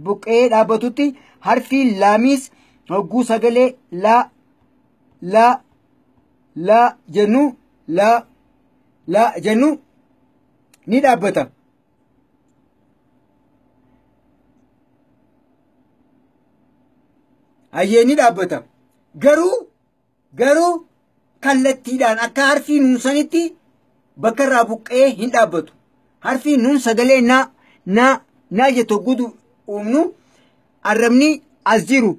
buqqee dhaabbatutti harfii laamiis hogguu sagalee laa laa laa jennu laa laa jennu ni dhaabbata. Hayyee ni dhaabbata. Garuu kallattiidhaan akka harfii nuun sanitti bakka irraa buqqee hin dhaabbatu. Harfii nuun sagalee naa naa naa jettu hogguu uumnu arrabni as jiru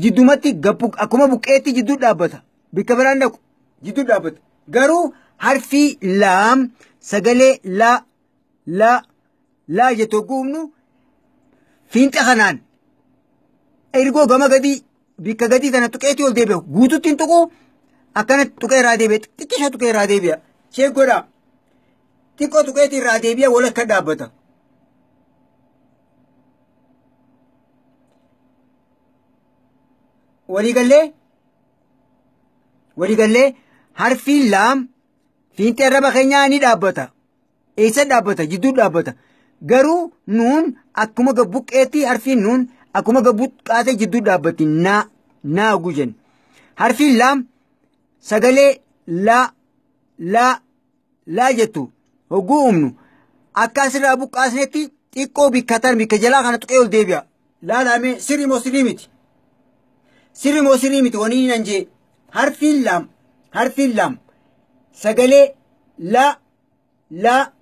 jiddumatti akkuma buqqeetti jidduu dhaabbata. Bikka biraan dhaqu jidduu dhaabbata. Garuu harfii laam sagalee laa laa laa jettu hogguu uumnu fiinxa kanaan ergoo gama gadii bikka gadii tana tuqeetii ol deebi'a. Guututti hin tuqu akkana tuqee irraa deebi'a. Xiqqisha tuqee irraa deebi'a. Shee godha. Xiqqoo tuqeetii irraa deebi'a walakka dhaabbata. Waliigallee harfiin laam fiinxee arraba keenyaa ni dhaabbata. Eessa dhaabbata? Jidduu dhaabbata. Garuu nuun akkuma gabbuqqeetti harfiin nuun akkuma gabbuqqaatee jidduu dhaabbatti naa naa gujen. Harfiin laam sagalee laa laa laa jettu hogguu uumnu akka asirraa buqqaasnetti xiqqoo bikkatan bikka jalaa kana tuqee ol deebi'a. Laalamee sirrii moo sirrii miti? Sirrii moo sirrii miti waniin nan jee harfiin laam sagalee laa laa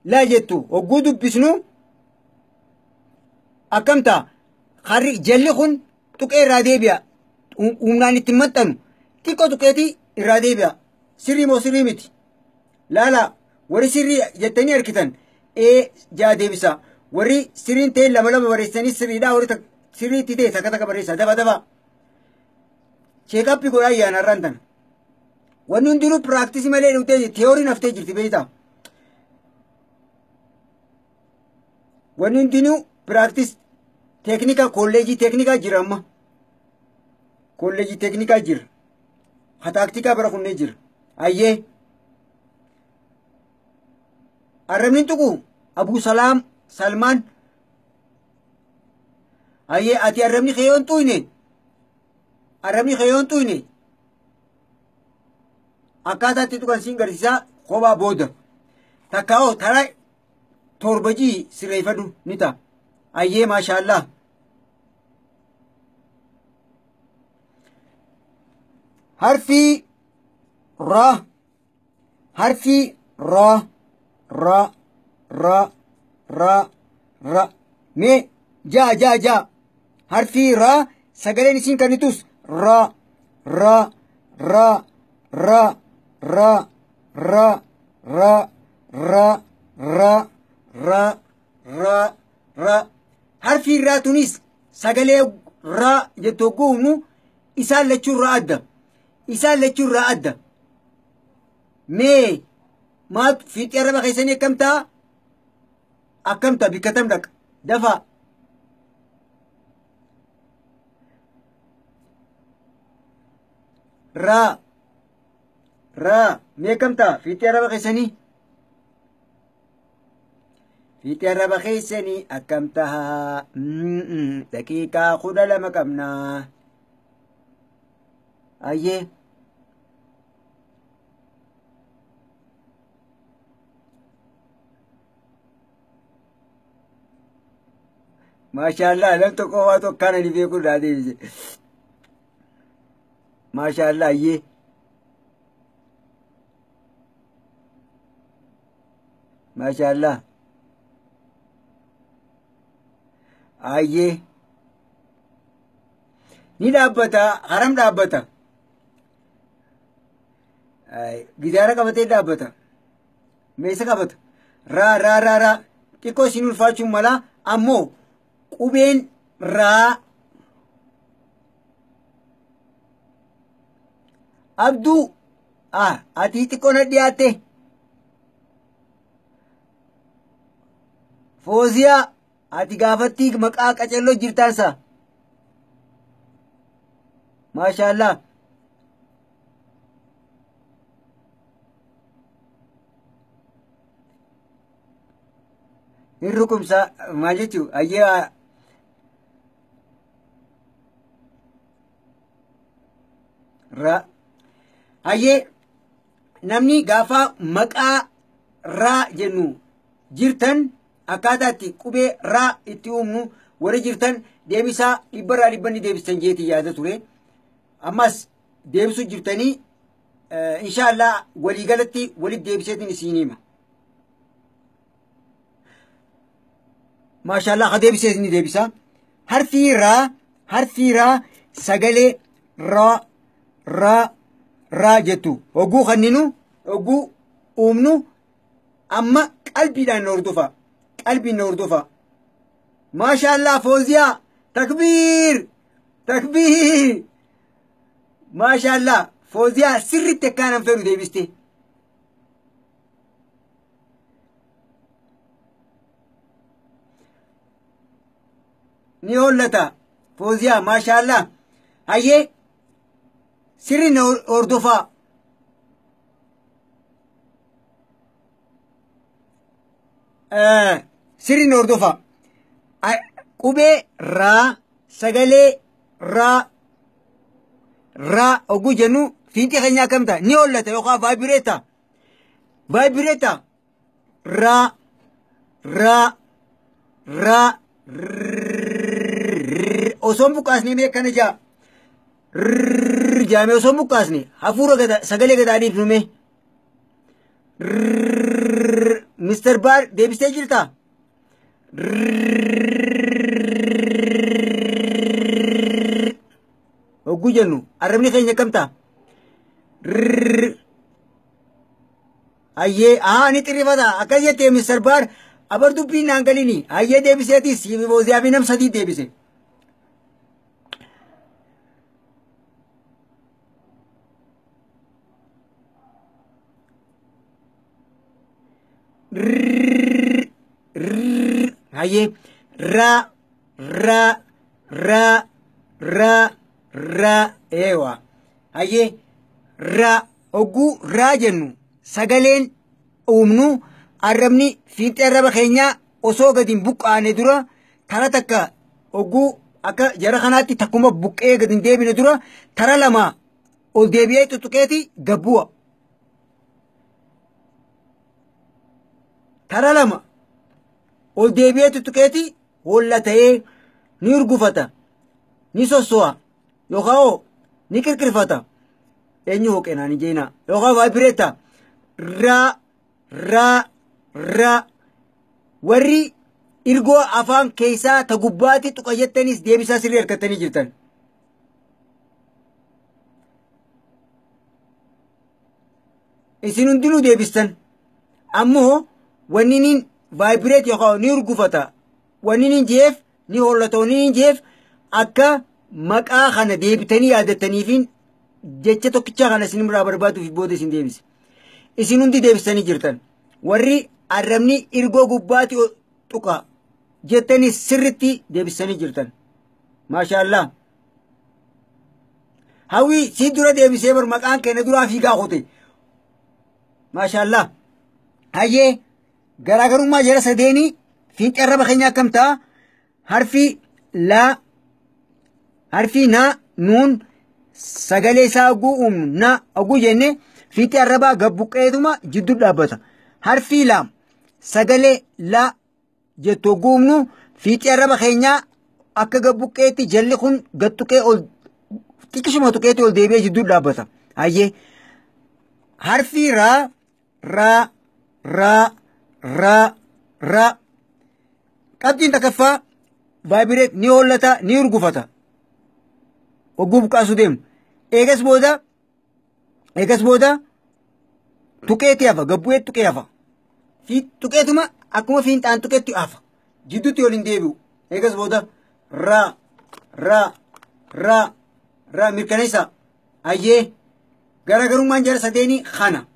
laa jettu hogguu dubbisnu akkam ta'a? Harri jalli kun tuqee irraa deebi'a. Humnaan itti maxxanu xiqqoo tuqeetii irraa deebi'a. Sirrii moo sirrii miti? Laalaa warri sirrii jettanii harkitan ee jaa deebisa. Warri sirriin ta'e lama lama barreessanii sirriidhaa warri sirriitti ta'e takka takka barreessa dafa dafa. Cheekaappii godhaa ayyaana irraan tana. Wanni hundinuu piraaktisii malee dhuftee teeyooriin haftee jirti beektaa. Wanni hundinuu piraaktis teeknika kolleejii teeknikaa jira amma. Kolleejii teeknikaa jira. Hataaktikaa bara kunnee jira. Ayyee. Arrabni tuqu Abuu Salaam Salmaan. Ayyee ati arrabni keeyoon xuyne. Arrabni keeyoon xuyne. Akkaataa itti tuqan siin garsiisaa kophaa booda. Takkaa'oo taraa torba jii sirreeffadhu ni ta'a. Ayyee maashaallaa. Harfii raa harfii raa raa raa raa raa mee jaa jaa jaa harfii raa sagaleen isiin kennitus raa raa raa raa raa raa raa raa raa raa raa raa harfii raa tunis sagalee raa jettu hogguu uumnu isaan lachuu irraa adda. Isaan lachuu irraa adda. Mee maal fiixee arraba keessanii akkam ta'a? Akkam ta'a? Bikka tam dhaqa? Dafaa. Raa. Raa. Mee akkam ta'a? Fiixee arraba keessanii? Fiixee arraba keessanii akkam ta'a? Daqiiqaa 12 qabna. Ayyee. Maashaallah nam tokko waa tokkaan ani beeku irraa deebise. Maashaallah ayyee. Maashaallah. Ayyee. Ni dhaabbata, haram dhaabbata. Gidaara qabatee dhaabbata. Meesha qabata. Raa raa raa raa. Xiqqoo isin ulfaachuun mala ammoo qubeen raa Abduu ati xiqqoo na dhiyaatte. Fooziyaa ati gaafatti maqaa qacalloo jirtaansa. Maashaallah. Hin rukumsa maal jechuu ayyee ra ayyee namni gaafa maqaa raa jennu jirtan akkaataa itti qubee raa itti uumnu warri jirtan deebisaa dhibbarraa dhibbanni deebistan jeetii yaada ture. Ammas deebisuu jirtanii inshaallah waliigalatti walitti deebiseetiin isin hima. Maashaallah ka deebisee ni deebisa. Harfii raa sagalee raa raa raa jettu hogguu kanninu hogguu uumnu amma qalbiidhaan na hordofa. Qalbiin na hordofa. Maashaallah Fooziyaa takbiir takbiir. Maashaallah Fooziyaa sirriitti akkaan fedhu deebiste. Ni hollata Fooziyaa maashaallah. Hayyee sirri na hordofaa. Sirri na hordofaa. Qubee raa sagalee raa raa oguu jennu fiinxii keenya akkam ta'a ni hollata yookaan vaayibireeta. Vaayibireeta raa raa raa osoo hin buqqaasne mee akkana jaa jaamee osoo hin buqqaasne hafuura sagalee gadaa dhiifnu mee. Mister Baar deebistee jirtaa? Hogguu jennu arrabni keenya akkam ta'a? Hayyee ni xirrifata akkas jettee Mister Baar abar dubbiin naan galini hayyee deebiseetis Fooziyaa fi nam sadii deebise. Hayyee raa raa raa raa raa eewa hayyee raa hogguu raa jennu sagaleen uumnu arrabni fiixee arraba keenyaa osoo gadi hin buqqaane dura tara takka hogguu akka jara kanaatti takkuma buqqee gadi hin deebine dura tara lama ol deebi'ee tuttuqeeti gabbu'a. Tara lama ol deebi'ee tuttuqeeti holla ta'ee ni urgufata ni sosso'a yookaan ni qirqirfata eenyu hooqenaan hin jeenaa yookaan vaayibireeta raa raa raa warri irgoo afaan keessaa ta gubbaatti tuqa jettanis deebisaa sirrii harkattanii jirtan. Isin hundinuu deebistan ammoo wanni niin vaayibireet yookaan ni urgufata wanni niin jeef ni hollata wanni niin jeef akka maqaa kana deebitanii yaadattaniifiin jecha tokkichaa kana isin biraa barbaaduuf booda isin deebise. Isin hundi deebistanii jirtan. Warri arrabni irgoo gubbaatti tuqa jettanii sirritti deebistanii jirtan. Maashaallah. Hawwi si dura deebisee bar maqaan keenya duraa fiigaa qote. Maashaallah. Hayyee garaagarummaa jara sadeenii fiixee arraba keenya akkam ta'a? Harfi laa harfi naa nuun sagalee isaa oguu uumnu na oguu jenne fiixee arrabaa gabbuqqeetuma jidduu dhaabbata. Harfi laam sagalee laa jettu oguu uumnu Fiixee arraba keenyaa akka gabbuqqeetti jalli kun gattuqee ol xiqqishuma tuqeetti ol deebi'ee jidduu dhaabbata. Hayyee harfii raa raa raa raa raa qabxiin takkaffaa vaayibireet ni hollata ni urgufata. Hogguu buqqaasuu deemu. Eegas booda tuqeetti hafa gabbu'eetti tuqee hafa. Tuqeetuma akkuma fiinxaan tuqeetti hafa. Jidduutti ol hin deebi'u. Eegas booda raa raa raa raa mirkaneessa. Hayyee garaagarummaan jara sadeenii kana.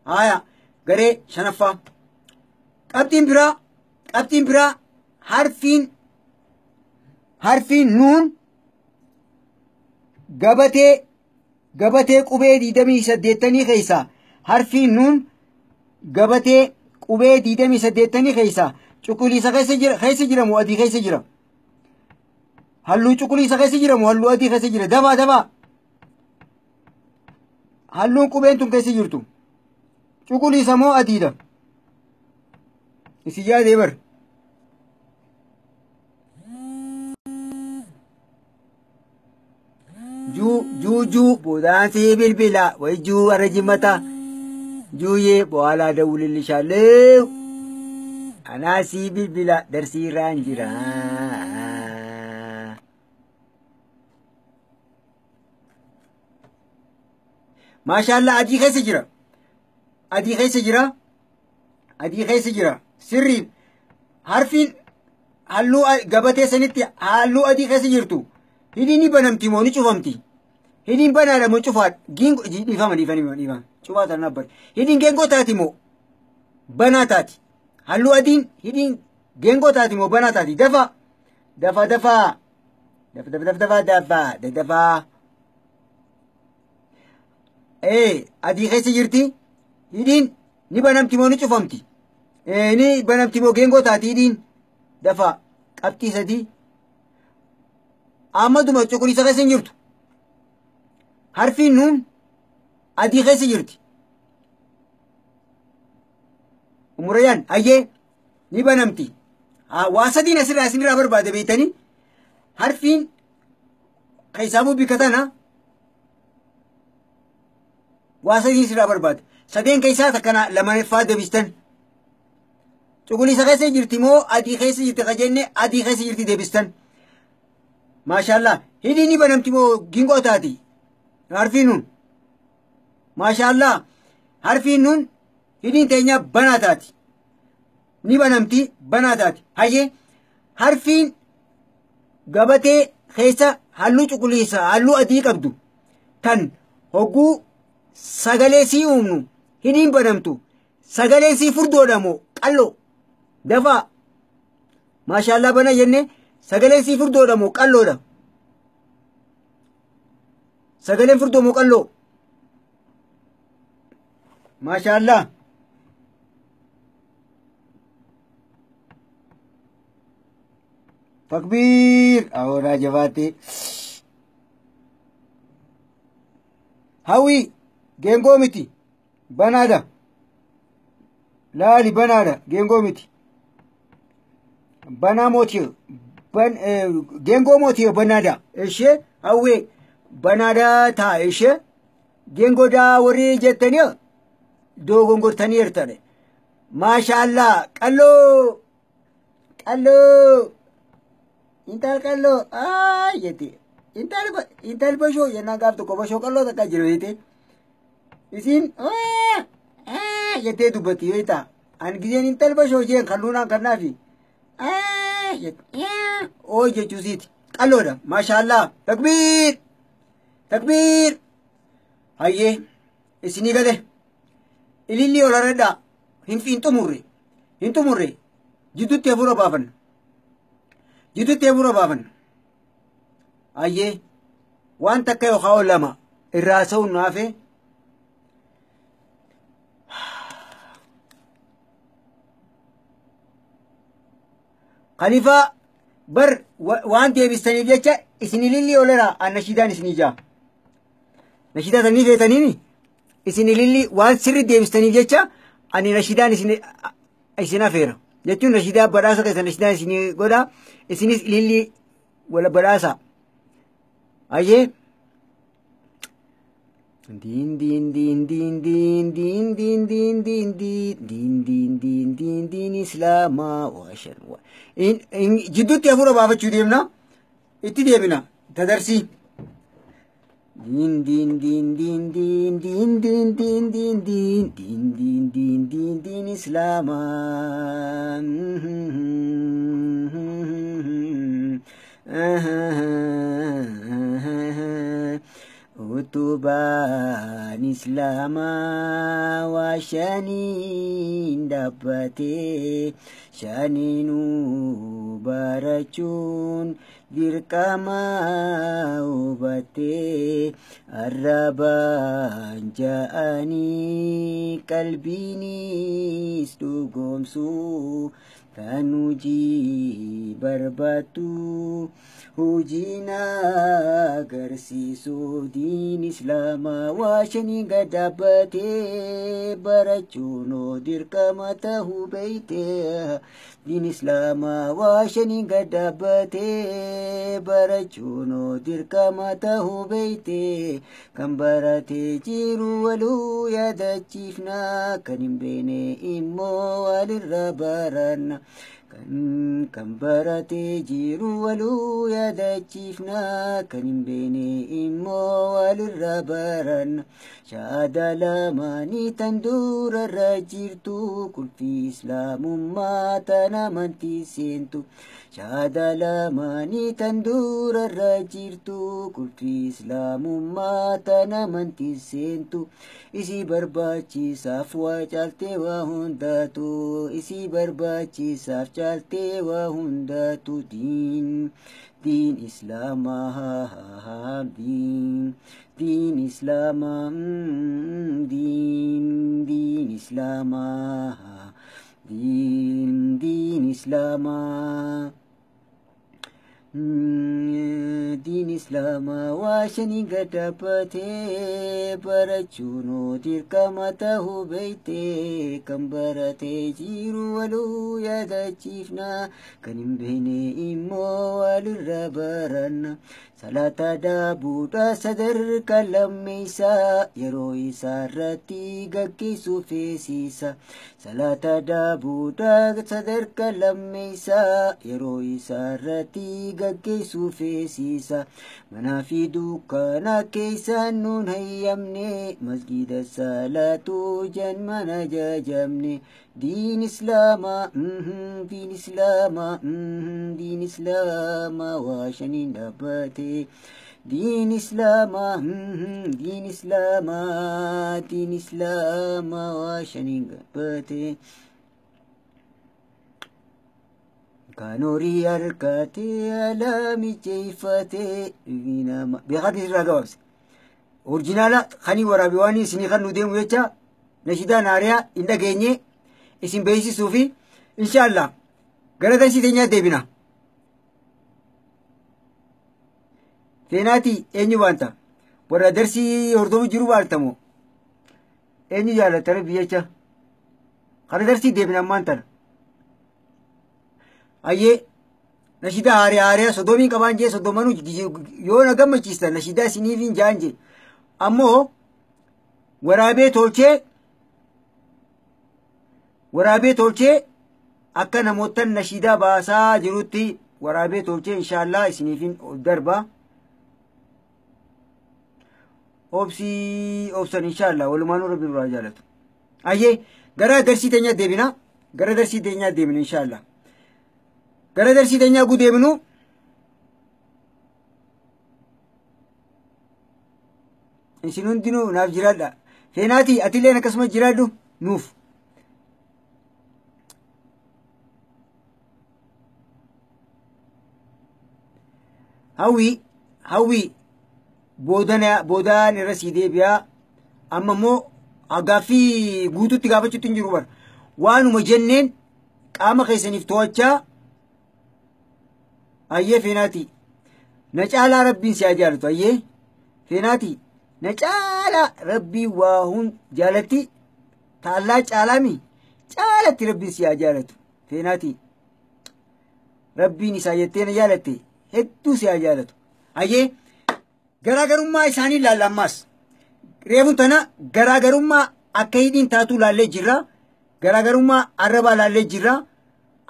Haaya garee shanaffaa. Qabxiin biraa harfiin nuun gabatee qubee 28 keessaa harfiin nuun gabatee qubee 28 keessaa cuquliisa keessa jira moo adii keessa jira? Halluu cuquliisa keessa jira moo halluu adii keessa jira? Dafaa dafaa. Halluun qubeen tun keessa jirtu cuquliisa moo adiidha? Isin yaadee bar. Juu boodaansii bilbila way juu arra jimmata juuyee bo'aalaa dawulilishaalee anaasii bilbila darsiirraan jira. Maashaallah adii keessa jira. Adii keessa jira. Adii keessa jira. Sirrii harfiin halluu gabatee sanitti halluu adii keessa jirtu. Hidhiin ni banamti moo ni cufamti? Hidhiin banaadha moo cufaadha? Giingoo dhiifama dhiifama. Cufaa tana nabbari. Hidhiin geengoo taati moo banaa taati? Halluu adiin hidhiin geengoo taati moo banaa taati? Dafa dafa dafa dafa dafa dafa dafa dafa. Adii keessa jirti. Hidhiin ni banamti moo ni cufamti? Ni banamti moo geengoo taati hidhiin? Dafa qabxii sadii. Ammaduma cuquliisa keessa hin jirtu. Harfiin nuun adii keessa jirti. Umurayyaan hayyee ni banamti. Waa sadiin asirraa isinirraa barbaade beektanii harfiin keessaamuu bika tana waa sadiin asirraa barbaade. Sadeen keessaa takkana lamaffaa deebistan. Cuquliisa keessa jirti moo adii keessa jirti ka jenne adii keessa jirti deebistan. Maashaallah hidhiin ni banamti moo gingoo taati? Harfiin nuun. Maashaallah harfiin nuun hidhiin teenya banaa taati. Ni banamti banaa taati. Hayyee harfiin gabatee keessa halluu cuquliisa halluu adii qabdu tan hogguu sagalee sii uumnu hidhiin banamtu sagalee sii furdoodha moo qalloo? Dafaa. Maashaallah bana jenne sagaleen sii furdoodha moo qalloodha? Sagaleen furdoo moo qalloo? Maashaallah. Takbiir. Awwaraa jabaate. Hawwi geengoo miti. Banaadha. Laali banaadha. Geengoo miti. Banaa mootii. Geengoo mootii banaadha. Ishee hawwee banaadha taa ishee geengoo daa warri jettanii doogongortanii jirtani. Maashaallah qalloo qalloo intal qalloo jetti intal bashoo jennaan gaaf tokko bashoo qalloo takka jiru jettee isiin jettee dubbatti yoo ta'a. Ani gizeen intal bashoo jeen kalluunaan kannaafi. Oo jechuusiiti. Qalloodha. Maashaallah. Takbiir. Takbiir. Hayyee isinii gale. Ililli ol aradhaa. Hin xumurre. Hin xumurre. Jidduutti hafuura baafanna. Jidduutti hafuura baafanna. Hayyee waan takka yookaan lama irraa sa'uun naafe. Khaliifaa bar waan deebistaniif jecha isin ililli oleraa an nashiidaan isinii jaa. Nashiidaa sanii feetaniini isin ililli waan sirri deebistaniif jecha ani nashiidaan isin afeera. Jechuun nashiidaa badhaasa keessa nashiidaa isinii godha. Isinis ilillii wala badhaasa. Ayyee. Diin diin diin diin diin diin diin diin diin diin diin diin diin diin diin islaamaa waa shan waa. Jidduutti hafuura baafachuu deemna. Itti deebina. Tadarsii. Diin diin diin diin diin diin diin diin diin diin diin diin diin diin diin islaamaa. Utubaan islaamaa waa shaniin dhaabbatee shaninuu barachuun dirqama hubattee arrabaan ja'anii qalbiinis dhugoomsuu kan hojii barbaaddu hojiin agarsiisu diin islaamaa waa shanii gad dhaabbatee barachuun dirqama tahuu beeyte diin islaamaa waa shanii gad dhaabbatee barachuun dirqama tahuu beeyte kan baratee jiru waluu yaadachiifna kan hin beekne immoo walirra baranna. Kan baratee jiru waluu yaadachiifna kan hin beekne immoo walirra baranna. Shahaada lamaanii tan durarra jirtu kulfii islaamummaa tan amantii seentu. Shahaada lamaanii tan durarra jirtu kulfii islaamummaa tan amantii seentu. Isii barbaachisaaf waa caaltee waa hundaatu isii barbaachisaaf caaltee waa hundaatu diin diin islaamaa diin diin islaamaa diin diin islaamaa diin diin islaamaa diin islaamaa waa shanii gad dhaabbatee barachuun dirqama tahuu beeyte kan baratee jiru waluu yaadachiifna kan hin beekne immoo walirra baranna. Salaata daabuudha sadarkaa lammeessaa yeroo isaarratti gaggeessuu feesisa. Salaata daabuudha sadarkaa lammeessaa yeroo isaarratti gaggeessuu feesisa. Manaa fi dukkaana keessaan nuun hayyamne masgida salaatuu jan mana jajamne. Diin islaamaa diin islaamaa diin islaamaa waa shaniin dhaabbate. Diin islaamaa diin islaamaa diin islaamaa waa shaniin dhaabbate. Kan horii harkatee alaa mijeeffatee beekaa irraa gabaabse. Orjinaala kanii waraabe waan isinii kan nu deemu jecha nashidaa naariyaa hin dhageenye isin beeksisuu fi inshaallah gara darsii teenyaa deebina. Seenaatii eenyu baanta? Warra darsii hordofu jiru baaltamoo? Eenyu jaalatta rabbi jecha? Kana darsii deebina ammaan tana. Ayyee nashidaa haariyaa haariyaa soddomiin qabaan jee soddomanuu yoo na gammachiistan nashidaa isiniif hin jaan jee. Ammoo waraabee tolchee akka namootan nashidaa baasaa jirutti waraabee tolchee inshaallah isiniif darba. Obsii obsan inshaallah walumaanuu rabbi biraa jaalatu. Ayyee gara darsii teenyaa deebina. Gara darsii teenyaa deebina inshaallah. Gara darsii teenyaa guu deebinu. Isin hundinuu naaf jiraadha. Feenaatii atilleen akkasuma jiraadhu nuuf. Hawwii boodaan irra sii deebi'aa. Amma immoo gaaffii guutuutti gaafachuutti hin jiru bara. Waanuma jenneen qaama keessaniif to'achaa ayyee feenaatii. Na caalaa rabbiin si haa jaalatu ayyee feenaatii. Na caalaa rabbiin waa hun jaalatti taallaa caalaami caalatti rabbiin si haa jaalatu. Feenaati. Rabbiin isaa jettee na jaalatte hedduu si haa jaalatu. Hayyee garaagarummaa isaanii ilaalla ammaas. Reefuun tana garaagarummaa akka hidhiin taatu laallee jirra. Garaagarummaa arrabaa laallee jirra.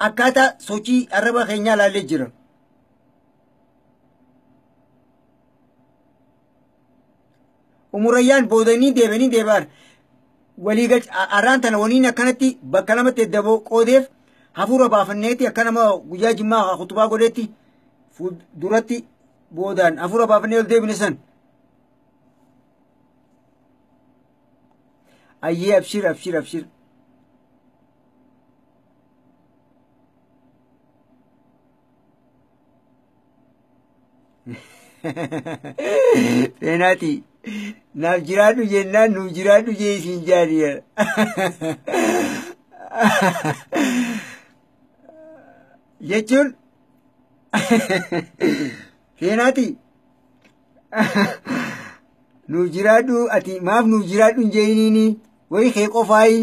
Akkaataa sochii arraba keenyaa laallee jirra. Umurayyaan boodanii deebanii deebi'an. Walii galcha arraan tana waliin akkanatti bakka lamatti daboo qoodeef hafuura baafanneeti akka nama guyyaa jimmaa kutubaa godhetti duratti boodaan hafuura baafannee ol deebine san. Ayyee abshir abshir abshir. Feenaati. Naaf jiraadhu jennaan nuuf jiraadhu jee isiin jaaniya. Jechuun Feenaati. Nuuf jiraadhu ati maaf nuuf jiraadhu hin jeeniini wayi kee qofaayi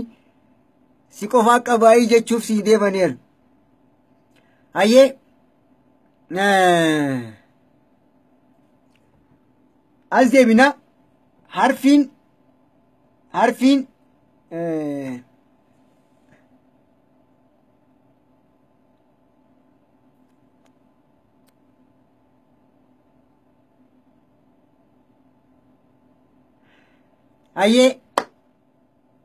si qofaa qabaayi jechuuf sii deemaniiru. Hayyee. As deebina harfiin hayyee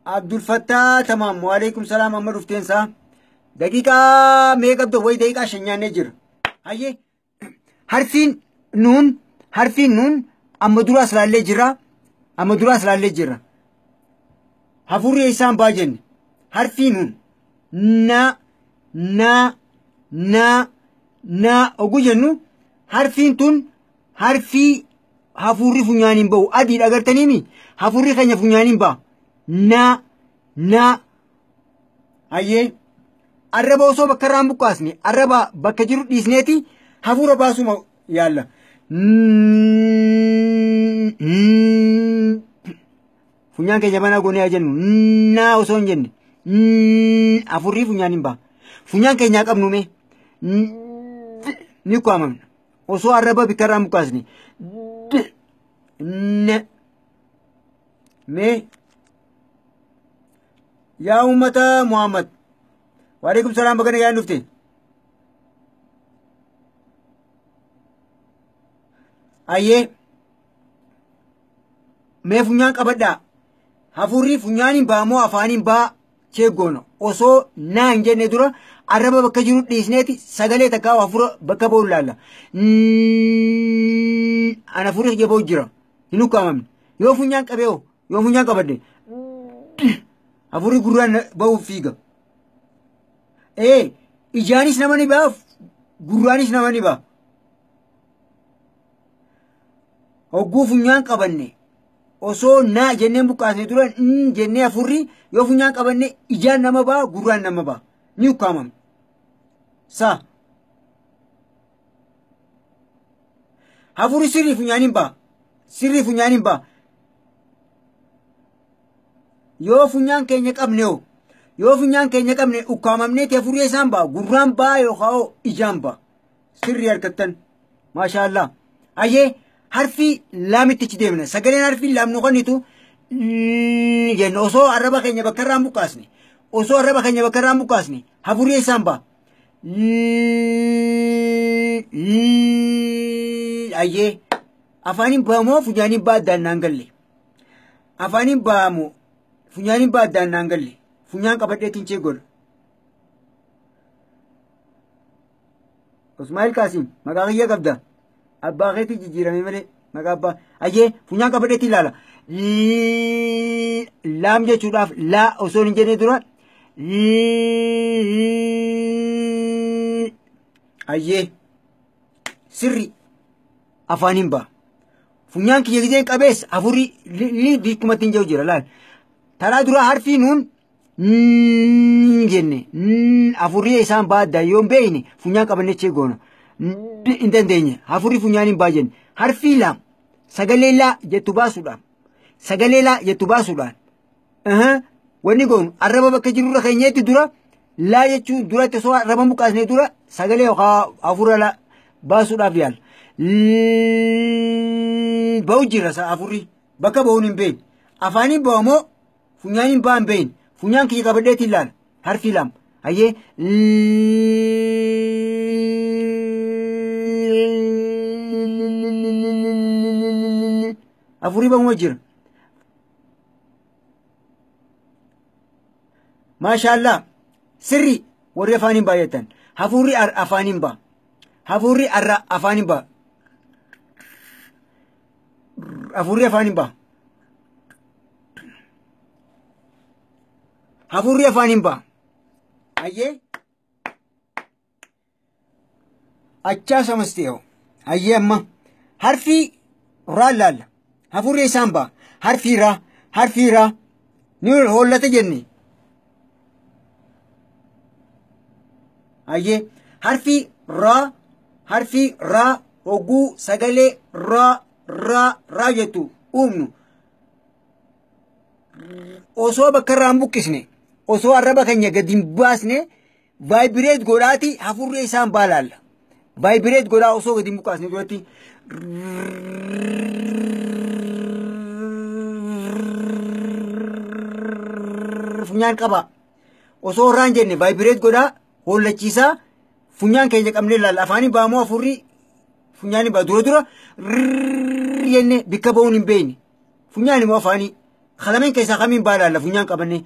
Abdulfattaa tamaam waalaikum salaam amma dhufteensaa daqiiqaa meeqa qabdu wayi daqiiqaa 5 nyaannee jira. Hayyee harfiin nuun amma duraas laallee jira. Hafuurri isaan baa jenne harfii nuun na na na na ogu jennu harfiin tun harfii hafuurri funyaaniin ba'u adiidha agartaniimi hafuurri keenya funyaaniin ba'a na na. Hayyee arraba osoo bakka irraan buqqaasne arraba bakka jiru dhiisneeti hafuura baasuma yaalla. Funyaan keenya banaa goonee haa jennu naa osoo hin jenne hafuurri funyaaniin ba'a. Funyaan keenyaa qabnu mee ni kwaamamna osoo arraba bakka irraan buqqaasne mee yaa uummata Muhammad waalaikum salaam bakka nagaan dhufte. Hayyee mee funyaan qabadhaa hafuurri funyaaniin ba'a moo afaaniin ba'a cheeggoona osoo naa hin jenne dura arraba bakka jiru dhiisneeti sagalee takkaa hafuura bakka ba'u laalla. An hafuurri kiyya ba'u jira hin ukkaamamne yoo funyaan qabee hoo yoo funyaan qabadde hafuurri gurraan ba'uuf fiiga. Ijaanis nama ni ba'a gurraanis nama ni ba'a. Hogguu funyaan qabanne osoo naa jenneen buqqaasne dura jennee hafuurri yoo funyaan qabanne ijaan nama ba'a gurraan nama ba'a ni ukkaamamne. Sa hafuurri sirrii funyaaniin ba'a sirrii funyaaniin ba'a. Yoo funyaan keenya qabne hoo yoo funyaan keenya qabne ukkaamamneeti hafuurri isaan ba'a gurraan ba'a yookaan ijaan ba'a sirrii harkattan maashaallah. Hayyee harfi laamitti achi deemna sagaleen harfi laam nu kennitu jenna osoo arraba keenya bakka irraan buqqaasne osoo arraba keenya bakka irraan buqqaasne hafuurri isaan ba'a. Hayyee afaaniin ba'amoo funyaaniin ba'a addaan naan galle afaaniin ba'amoo funyaaniin ba'a addaan naan galle funyaan qabadheetiin chee godha. Ismaa'il Qaasim maqaa kiyya qabda. Abbaa keetti jijjiirame malee maqaa abbaa. Hayyee funyaan qabadheetti ilaala. Laam jechuudhaaf laa osoo hin jenne dura. Hayyee sirri afaaniin ba'a. Funyaan kiyya giseen qabees hafuurri bikkumatti hin jiru jira laal. Taraa duraa harfii nuun jenne hafuurri isaan ba'a addaan yoo hin beekne funyaan qabannee chee goona. Hin dandeenye hafuurri funyaaniin ba'a jenne harfii laam sagalee laa jettu baasuudhaan sagalee laa jettu baasuudhaan wanni goonu arraba bakka jirurra keenyeetti dura Laa jechuun duratti osoo arraba buqqaasnee dura sagalee yookaan hafuura baasuudhaaf yaala. Ba'u jira hafuurri bakka ba'uun hin beekne. Afaaniin ba'u moo funyaaniin ba'an beekne. Funyaan kiyya qabadheetiin ilaala. Harfi lama. Hayyee hafuurri ba'uma jira. Maashaallah sirri warri afaaniin baay'atan hafuurri afaaniin ba'a. Hafuurri arra afaaniin ba'a. Hafuurri afaaniin ba'a. Hafuurri afaaniin ba'a. Hayyee achaa samasteeyo. Hayyee amma harfii raa laalla. Hafuurri isaan ba'a. Harfii raa harfii raa ni hollata jenne. Hayyee harfii raa harfii raa hogguu sagalee raa raa raa jettu uumnu osoo bakka irraa hin buqqisne osoo arraba keenya gadi hin baasne vaayibireet godhaati hafuurri isaan ba'a laalla. Vaayibireet godhaa osoo gadi hin buqqaasne duratti funyaan qaba. Osoo irraa hin jenne vaayibireet godhaa hollachiisaa funyaan keenya qabnee laalla. Afaaniin ba'amoo hafuurri funyaan ba'a dura dura jenne bikka ba'uun hin beekne. Funyaan immoo afaanii kalameen keessaa kamiin ba'a laalla funyaan qabannee.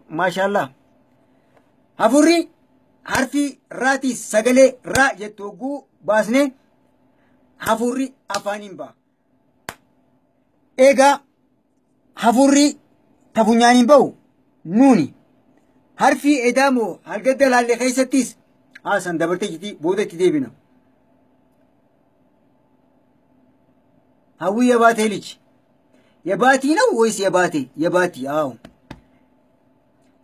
Maashaallah. Hafuurri harfi raatii sagalee raa jettu hogguu baasnee hafuurri afaaniin ba'a. Egaa hafuurri ta funyaaniin ba'u nuuni harfii edaamoo halgadda laalle keessattis haasan dabartee jirti booda itti deebina. Hawwii yabaatee liji. Yabaatii ነው ወይስ የባቴ? የባቲ አዎ፣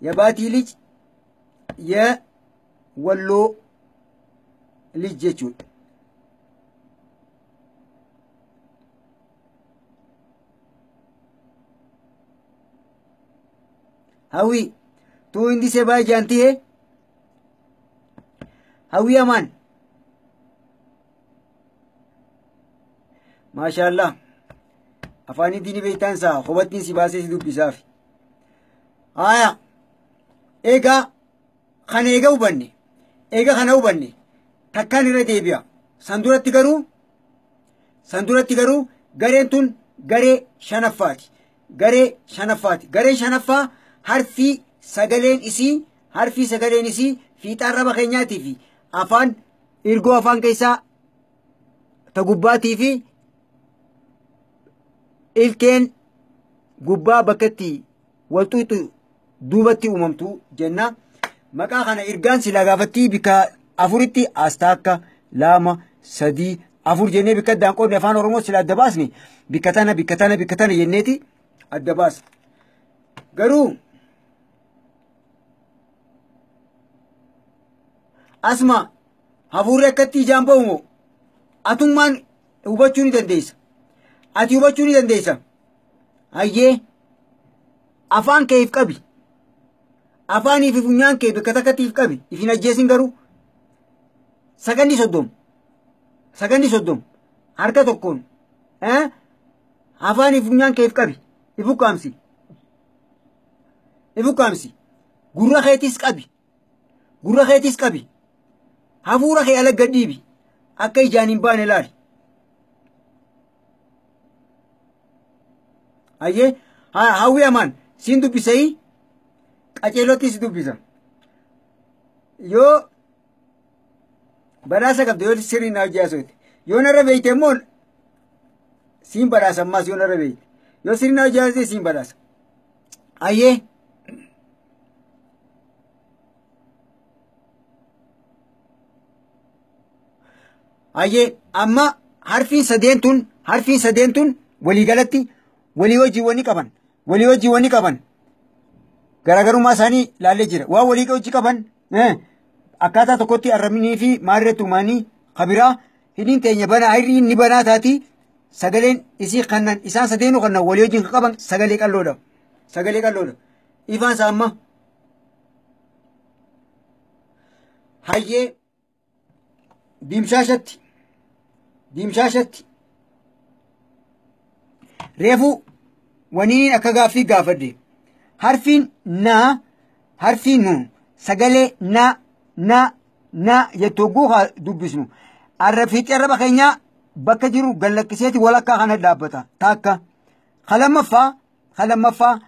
የባቲ ልጅ የወሎ ልጅ jechuudha. हवी तू हिंदी से भाई जानती है? हवी अमान माशाअल्लाह afaanii diini beektaan isaa hubattiin si baasee si dubbisaaf. Haya egaa kana eega hubanne eega kana hubanne takkaan irra deebi'a. San duratti garuu gareen tun garee shanaffaati. Garee shanaffaati. Gareen shanaffaa harfii sagaleen isii fiixaa arraba keenyaatii fi afaan ergoo afaan keessaa ta gubbaatii fi ilkeen gubbaa bakkatti walxuuxu duubatti uumamtu jenna. Maqaa kana ergaan silaa gaafattii bikka afuritti as takka lama sadii afur jennee bikka addaan qoodne afaan Oromoo silaa adda baasne bikka tana bikka tana bikka tana jenneeti adda baasna. Garuu asma hafuurri akkatti ijaan ba'u moo atummaan hubachuu ni dandeessa. Ati hubachuu ni dandeessa. Hayyee afaan kee if qabi. Afaanii fi funyaan kee bakka takkatti if qabi. If hin ajjeesin garuu. Sakandii 30. Sakandii 30. Harka tokkoon. Afaanii fi funyaan kee if qabi. If ukkaamsi. If ukkaamsi. Gurra keetis qabi. Gurra keetis qabi. Hafuura kee ala gad dhiibi. Akka ijaan hin baane laali. Hayyee hawwi amaan siin dubbisee qaceelootti si dubbisa. Yoo badhaasa qabde yoo sirrii na hojii yoo narra beeyte immoo siin badhaasa ammaas yoo narra beeyte yoo sirrii na hojii siin badhaasa. Hayyee hayyee amma harfiin sadeen tun waliigalatti walii wajjii wanni qaban garaagarummaa isaanii laallee jira. Waan walii wajjii qaban akkaataa tokkotti arrabnii fi maalirratti uumanii kabiraa hidhiin teenya banaa hirriin ni banaa taati Sagaleen isii kannan isaan sadeenuu kannan walii wajjin qaban sagalee qalloodha. Sagalee qalloodha. Ifaan isaa amma. Hayyee diimshaashatti. Diimshaashatti. Reefu waniin akka gaaffii gaafadhe. Harfiin naa harfiin nuun sagalee na na na jettu hogguu haa dubbisnu. Fiixee arraba keenyaa bakka jiru gallakkiseeti walakkaa kana dhaabbata. Taakka. Kalammaffaa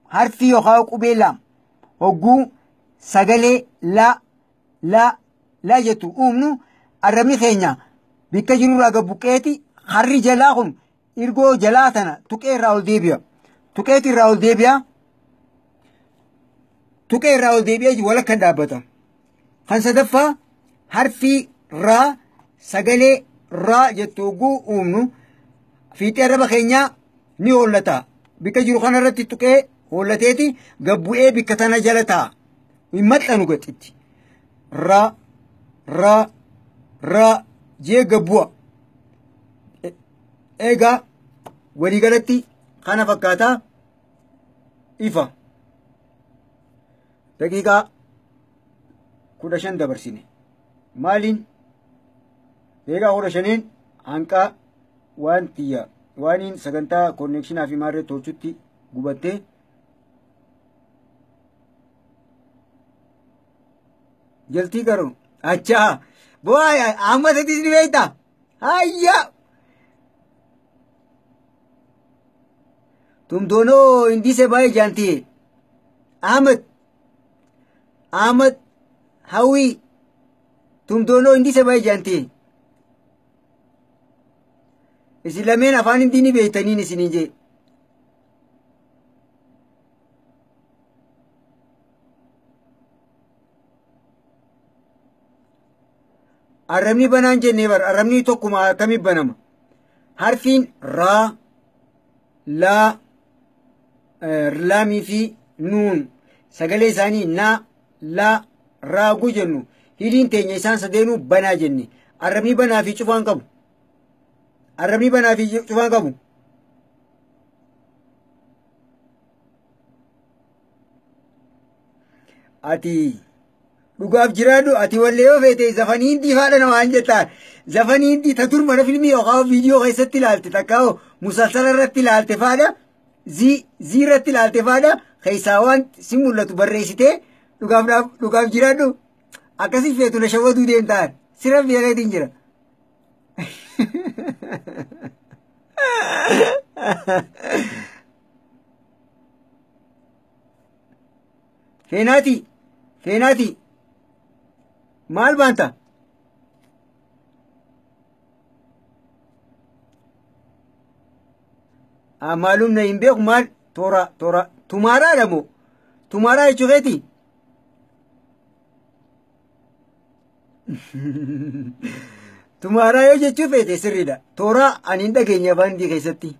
harfii yookaan qubee laam hogguu sagalee la la la jettu uumnu arrabni keenya bakka jirurraa gabbuqqeeti harri jalaa kun irgoo jalaa tana tuqee irraa ol deebi'a. Tuqeeti irraa ol deebi'a. Tuqee irraa ol deebi'ee walakka dhaabbata. Kan sadaffaa harfii raa sagalee raa jettu hogguu uumnu fiixee arraba keenyaa ni hollata. Bakka jiru kanarratti tuqee hollateeti gabbu'ee bakka tana jala taa'a. Hin maxxanu gaxitti. Raa raa raa jee gabbu'a. Egaa waliigalatti kana fakkaataa ifa. Daqiiqaa 15 dabarsine. Maaliin? Daqiiqaa 15 hanqaa waan xiyya waaniin sagantaa konnekshinaa fi maarree tolchutti gubattee jaltii garuu achaa bu'aa amma sadis ni beektaa hayya तुम दोनों हिंदी से भाई जानती है। अहमद अहमद हवी तुम दोनों हिंदी से भाई जानती है। इसी lameen afaan hindii ni beektaniin isiniin jee. Arrabni banaan jennee bar arrabni tokkuma akkamitti banama? Harfiin raa laa laamii fi nuun sagalee isaanii naa laa raaguu jennu hidhiin teenya isaan sadeenuu banaa jenne. Arrabni banaa fi cufaan qabu. Arrabni banaa fi cufaan qabu. Ati dhugaaf jiraadhu ati wallee yoo feete zafanii hindii faadha namaan jettaan. Zafanii hindii ta dur mana filmii yookaan viidiyoo keessatti ilaalte takka musalsala irratti ilaalte faadha zii irratti ilaalte faadha keessaa waan si mul'atu barreessitee dhugaaf jiraadhu akkasii feetu na shawwaduu deemtaan sirra beekeetiin jira. Feenaati feenaati maal baanta? Maalum na hin beeku maal toora toora tumaaraadha moo tumaaraa jechuu keeti? Tumaaraa yoo jechuu feete sirriidha. Tooraa ani hin dhageenye afaan hindii keessatti.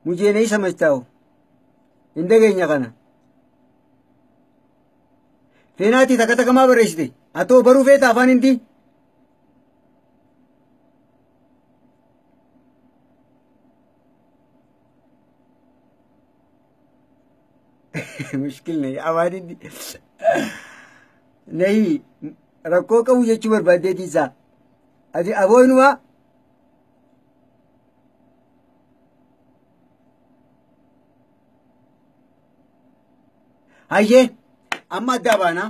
Mujeena isa machaa'u hin dhageenya kana. Feenaatii takka takka maa barreessite? Atoo baruu feeta afaan hindii? मुश्किल नहीं afaan hindii nahi rakkoo qabu jechuu barbaaddeeti isaa. Ati aboonumaa hayyee amma addaa baanaa.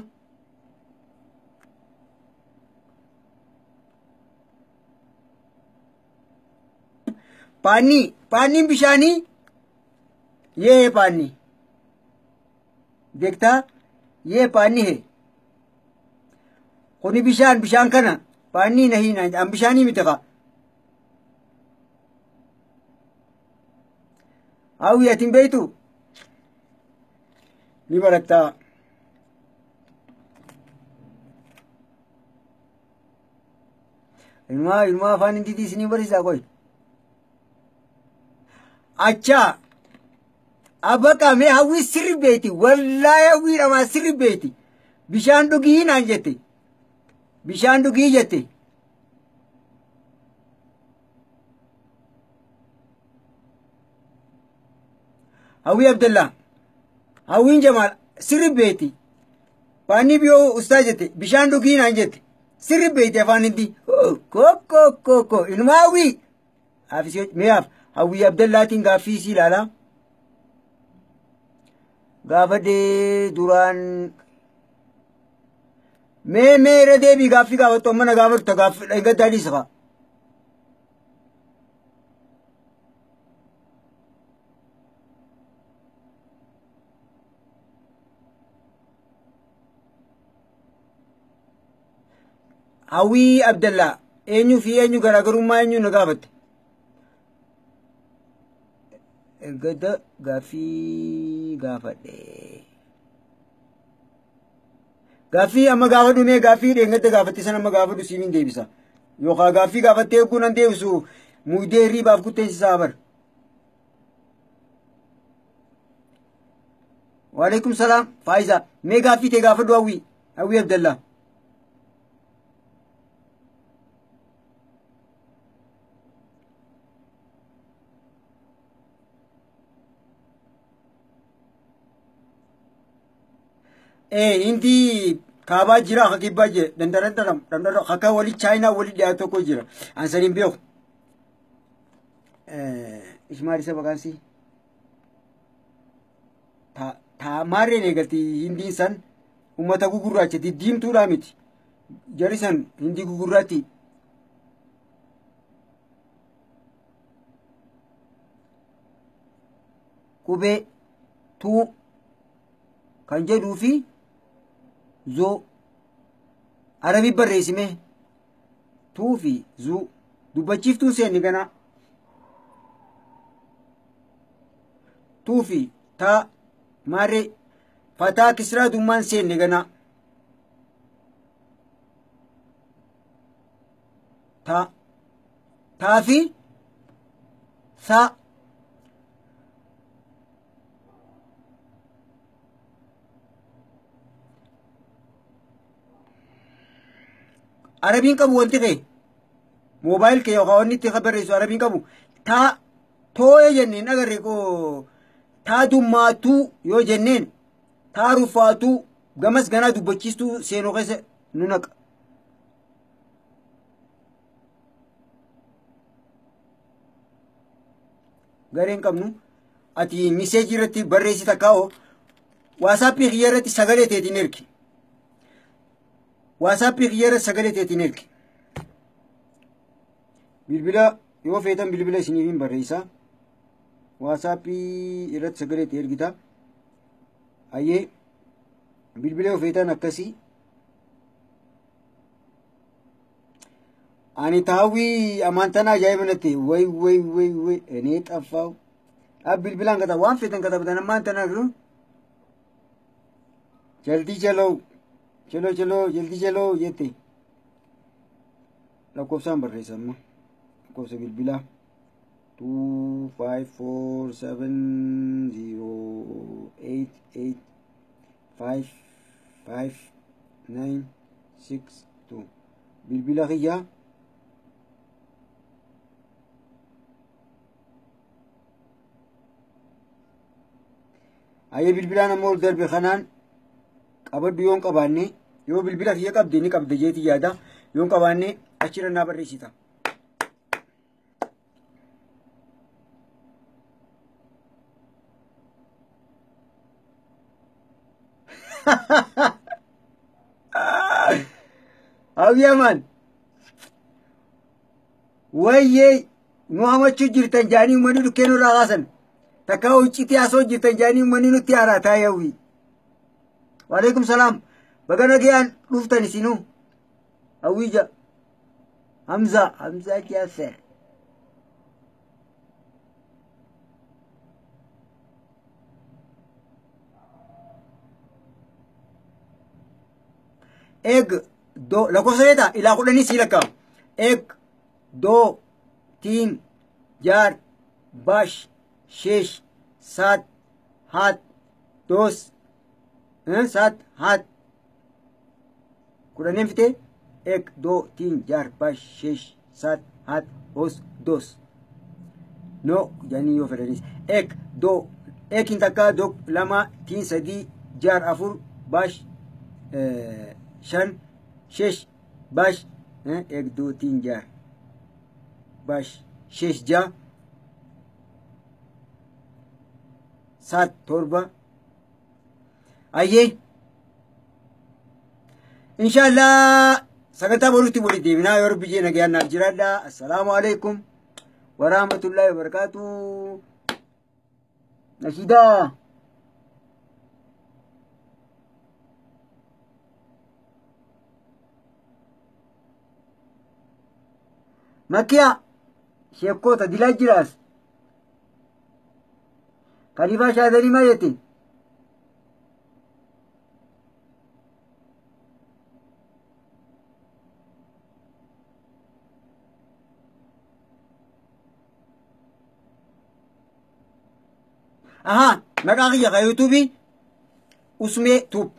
Paannii paanniin bishaanii yee paannii देखता ये पानी है kuni bishaan bishaan kana paannii nahi an bishaanii miti ka hawwi atin beeytu ni barattaa. Ilmaa ilmaa afaan hindiitii isinii barsiisaa qoy. Achaa abbaqa mee hawwii sirri beeyti wallaahi hawwii dhamaa sirri beeyti bishaan dhugii naan jette bishaan dhugii jette. Hawwii Abdallaa. Hawwiin Jamaal sirri beeti. Waanni biyoo ustaa jette bishaan dhugii naan jette. Sirri beeti afaan hindi. Ko ko ko inuma hawwii. Haafisee mi'aaf Hawwii Abdallaatiin gaaffii isii ilaalaa. Gaafadhee duraan mee mee irra deebii gaaffii gaafattu amma na gaafattu gaaffii dheengaddaa dhiisa kaa. Hawwii Abdallaa eenyuu fi eenyu garaagarummaa eenyu na gaafatte. Ergada gaaffii gaafadhe. Gaaffii amma gaafadhu mee gaaffii dheengadda gaafatte sana amma gaafadhu siif hin deebisa. Yookaan gaaffii gaafattee eeguu nan deebisu muudee hirriibaaf kutteensisaa bar. Waalaikum salaam Faayisaa mee gaaffii tee gaafadhu Hawwii Hawwii Abdallaa. Hindi kaabaa jira akka kibbaa jira dandaran dandara akka wali chaayinaa wali dhiyaatu tokko jira an saniin beeku. Ishmaal isa maqaan sii taamaarreen eegalti hindiin san uummata gugurraacha diddiimtuudhaa miti jarri san hindii gugurraatti. Qubee tuu kan jedhuu fi zoo arabii barreessime tuu fi zuu dubbachiiftuun seenni ganaa tuu fi taa maarree fataa kisraa dummaan seenne ganaa taa taa fi saa Arabiin qabu wanti kee moobaayil kee yookaan wanni itti barreessu arabiin qabu taa too yoo jenneen agarre koo taa dummaatuu yoo jenneen taa rufaatuu gamas ganaa dubbachiistuu seenuu keessa nu naqa. Gareen qabnu ati miseejii irratti barreessi takkaa'oo waasaappii kiyya irratti sagalee teetiin ergi. Waasaappii kiyya irratti sagalee teetiin ergi. Bilbila yoo feetan bilbila isiniif hin barreessa. Waasaappii irratti sagalee tee ergita. Ayyee bilbila yoo feetan akkasii. Ani taawwii amantaan ajaa'iba natti way way way way enee xaffaawu. Dhaab bilbilaan kata waan feetan katabatan ammaan tana jiru. Jaldi jaloo chelo chelo jaldi jaloo jette. Lakkoofsaan barreessa amma lakkoofsa bilbilaa 2 5 4 7 0 8 8 5 5 9 6 2 bilbila kiyyaa. Ayyee bilbilaan ammoo ol darbe kanaan qabadhu yoon qabaanne yoo bilbila kiyya qabde ni qabde jeeti yaada yoon qabaanne achirra naa barreessita. Hawwiyamaan wayyee nu hamachuu jirtan jaanii uummanni dhukkee nurraa kaasan. Takka huccitii asoo jirtan jaanii uummanni nutti haaraa taa'e hawwii. Waalaikum salaam. Baga nagayaan dhuftan isinuu. Hawwiija. Hamza. Hamza Jaafer. Eeg doo lakkoofsa leetaa ilaa kudhanii sii lakkaa'u. Eeg doo tiin jaar baash sheesh saat haat dos saat haat kudhaniin fitee ek doo tiin jaar baash sheesh saat haat os dos no jedhanii yoo fedhanis ek doo Eekin takka dok lama tiin sadii jaar afur bash shan shesh bash ek do tiin jaar bash shesh ja saat torba. Ayyee inshallah sagantaa boruutti walitti deebinaa yoo rabbi jee nagayaan naaf jiraadha. Assalaamu alaikum warahmatullahi wabarakatuh. Nashidaa. Makkiyaa sheekkoota dilaa jiraas. Kaliifaa Shaadalii maal jettiin? Aha, maqaa kiyya kan yuutuubii Usmee Tuub.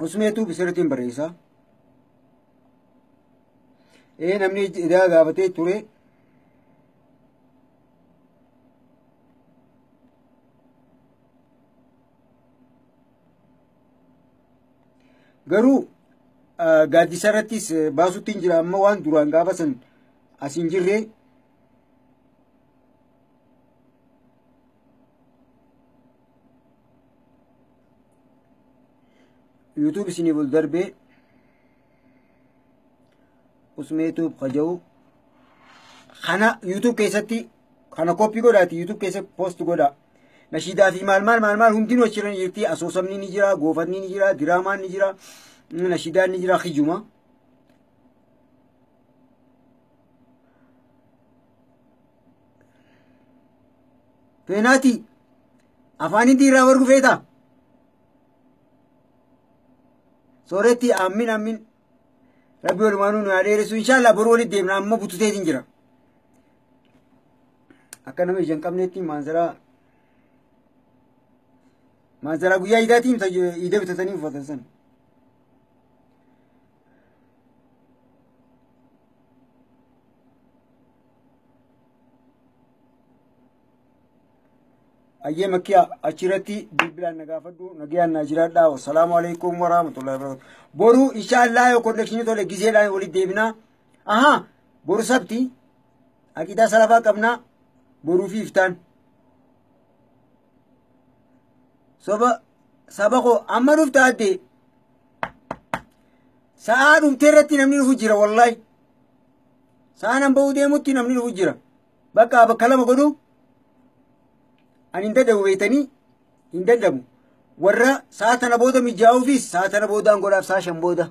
Usmee Tuub sirriitti barreessa. Ee namni idaa gaafatee ture. Garuu gaaddisa irrattis baasutti hin jira amma waan duraan gaafa san as hin jirre. YouTube isiniif ol darbee Usmee Tuub kaja'u kana YouTube keessatti kana koppii godhaati YouTube keessatti post godhaa. Nashiidaa fi maal maal maal maal hundinuu achirra ni jirti. Asoosamni ni jira, goofanni ni jira, diraamaan ni jira, nashiidaan ni jira kijuma. Feenaati afaan hindi irraa wargu feetaa? Sooretti ammin ammin rabbi walumaanuu nu haa dheeressu inshallah boruu walitti deemna amma bututeetiin jira. Akka nama ija hin qabneetti maanzaraa guyyaa iidaatiin iida bitatanii uffatan sana. Ayyee makkiyaa achirratti bilbilaan na gaafadhu nagayaan naa jiraadhaa. Wassalaamu alaikum warahmatullahi wabarakatuh. Boruu inshallah yoo konnekshinii tole gizeedhaan walitti deebinaa. Ahaa boru sabti aqiidaa salafaa qabnaa boruu fi iftaan. Soba saba koo amma dhufta addee sa'aa dhumtee irratti namni dhufu jira wallahi. Sa'aa nan ba'uu deemutti namni dhufu jira. Bakka bakka lama godhu. Ani hin dadhabu beektanii hin dadhabu. Warra sa'a tana booda mijaa'uufis sa'a tana boodaan godhaaf sa'a 5 booda.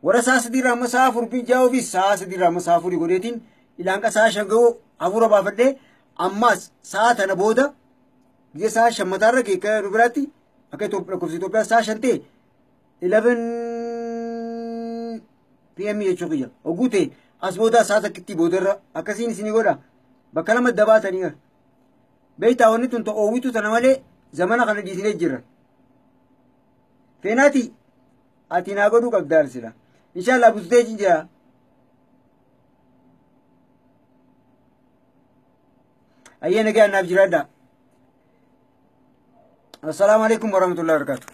Warra sa'a 3 irraa amma sa'a 4 mijaa'uufis sa'a 3 irraa amma sa'a 4 godheetiin ilaanqa sa'a 5 ga'uu hafuura baafadhee ammas sa'a tana booda biyya sa'a 5 mataarra keekka nu biraatti akka lakkoofsa Itoophiyaa sa'a 5 ta'e 11 PM jechuu kiyya. Oguu ta'e as booda sa'a takkitti boodarra akkasiin isinii godha bakka lama dabaatanii gara. Beektaa wanni tun oowwitu tana malee zamana kana dhiisnee jirra. Feenaati ati naa godhuu qabda arsila. Inshallah bututee jira. Ayyee nagaa naaf jiraadha. Assalaamu alaikum warahmatullahi wabarakatuh.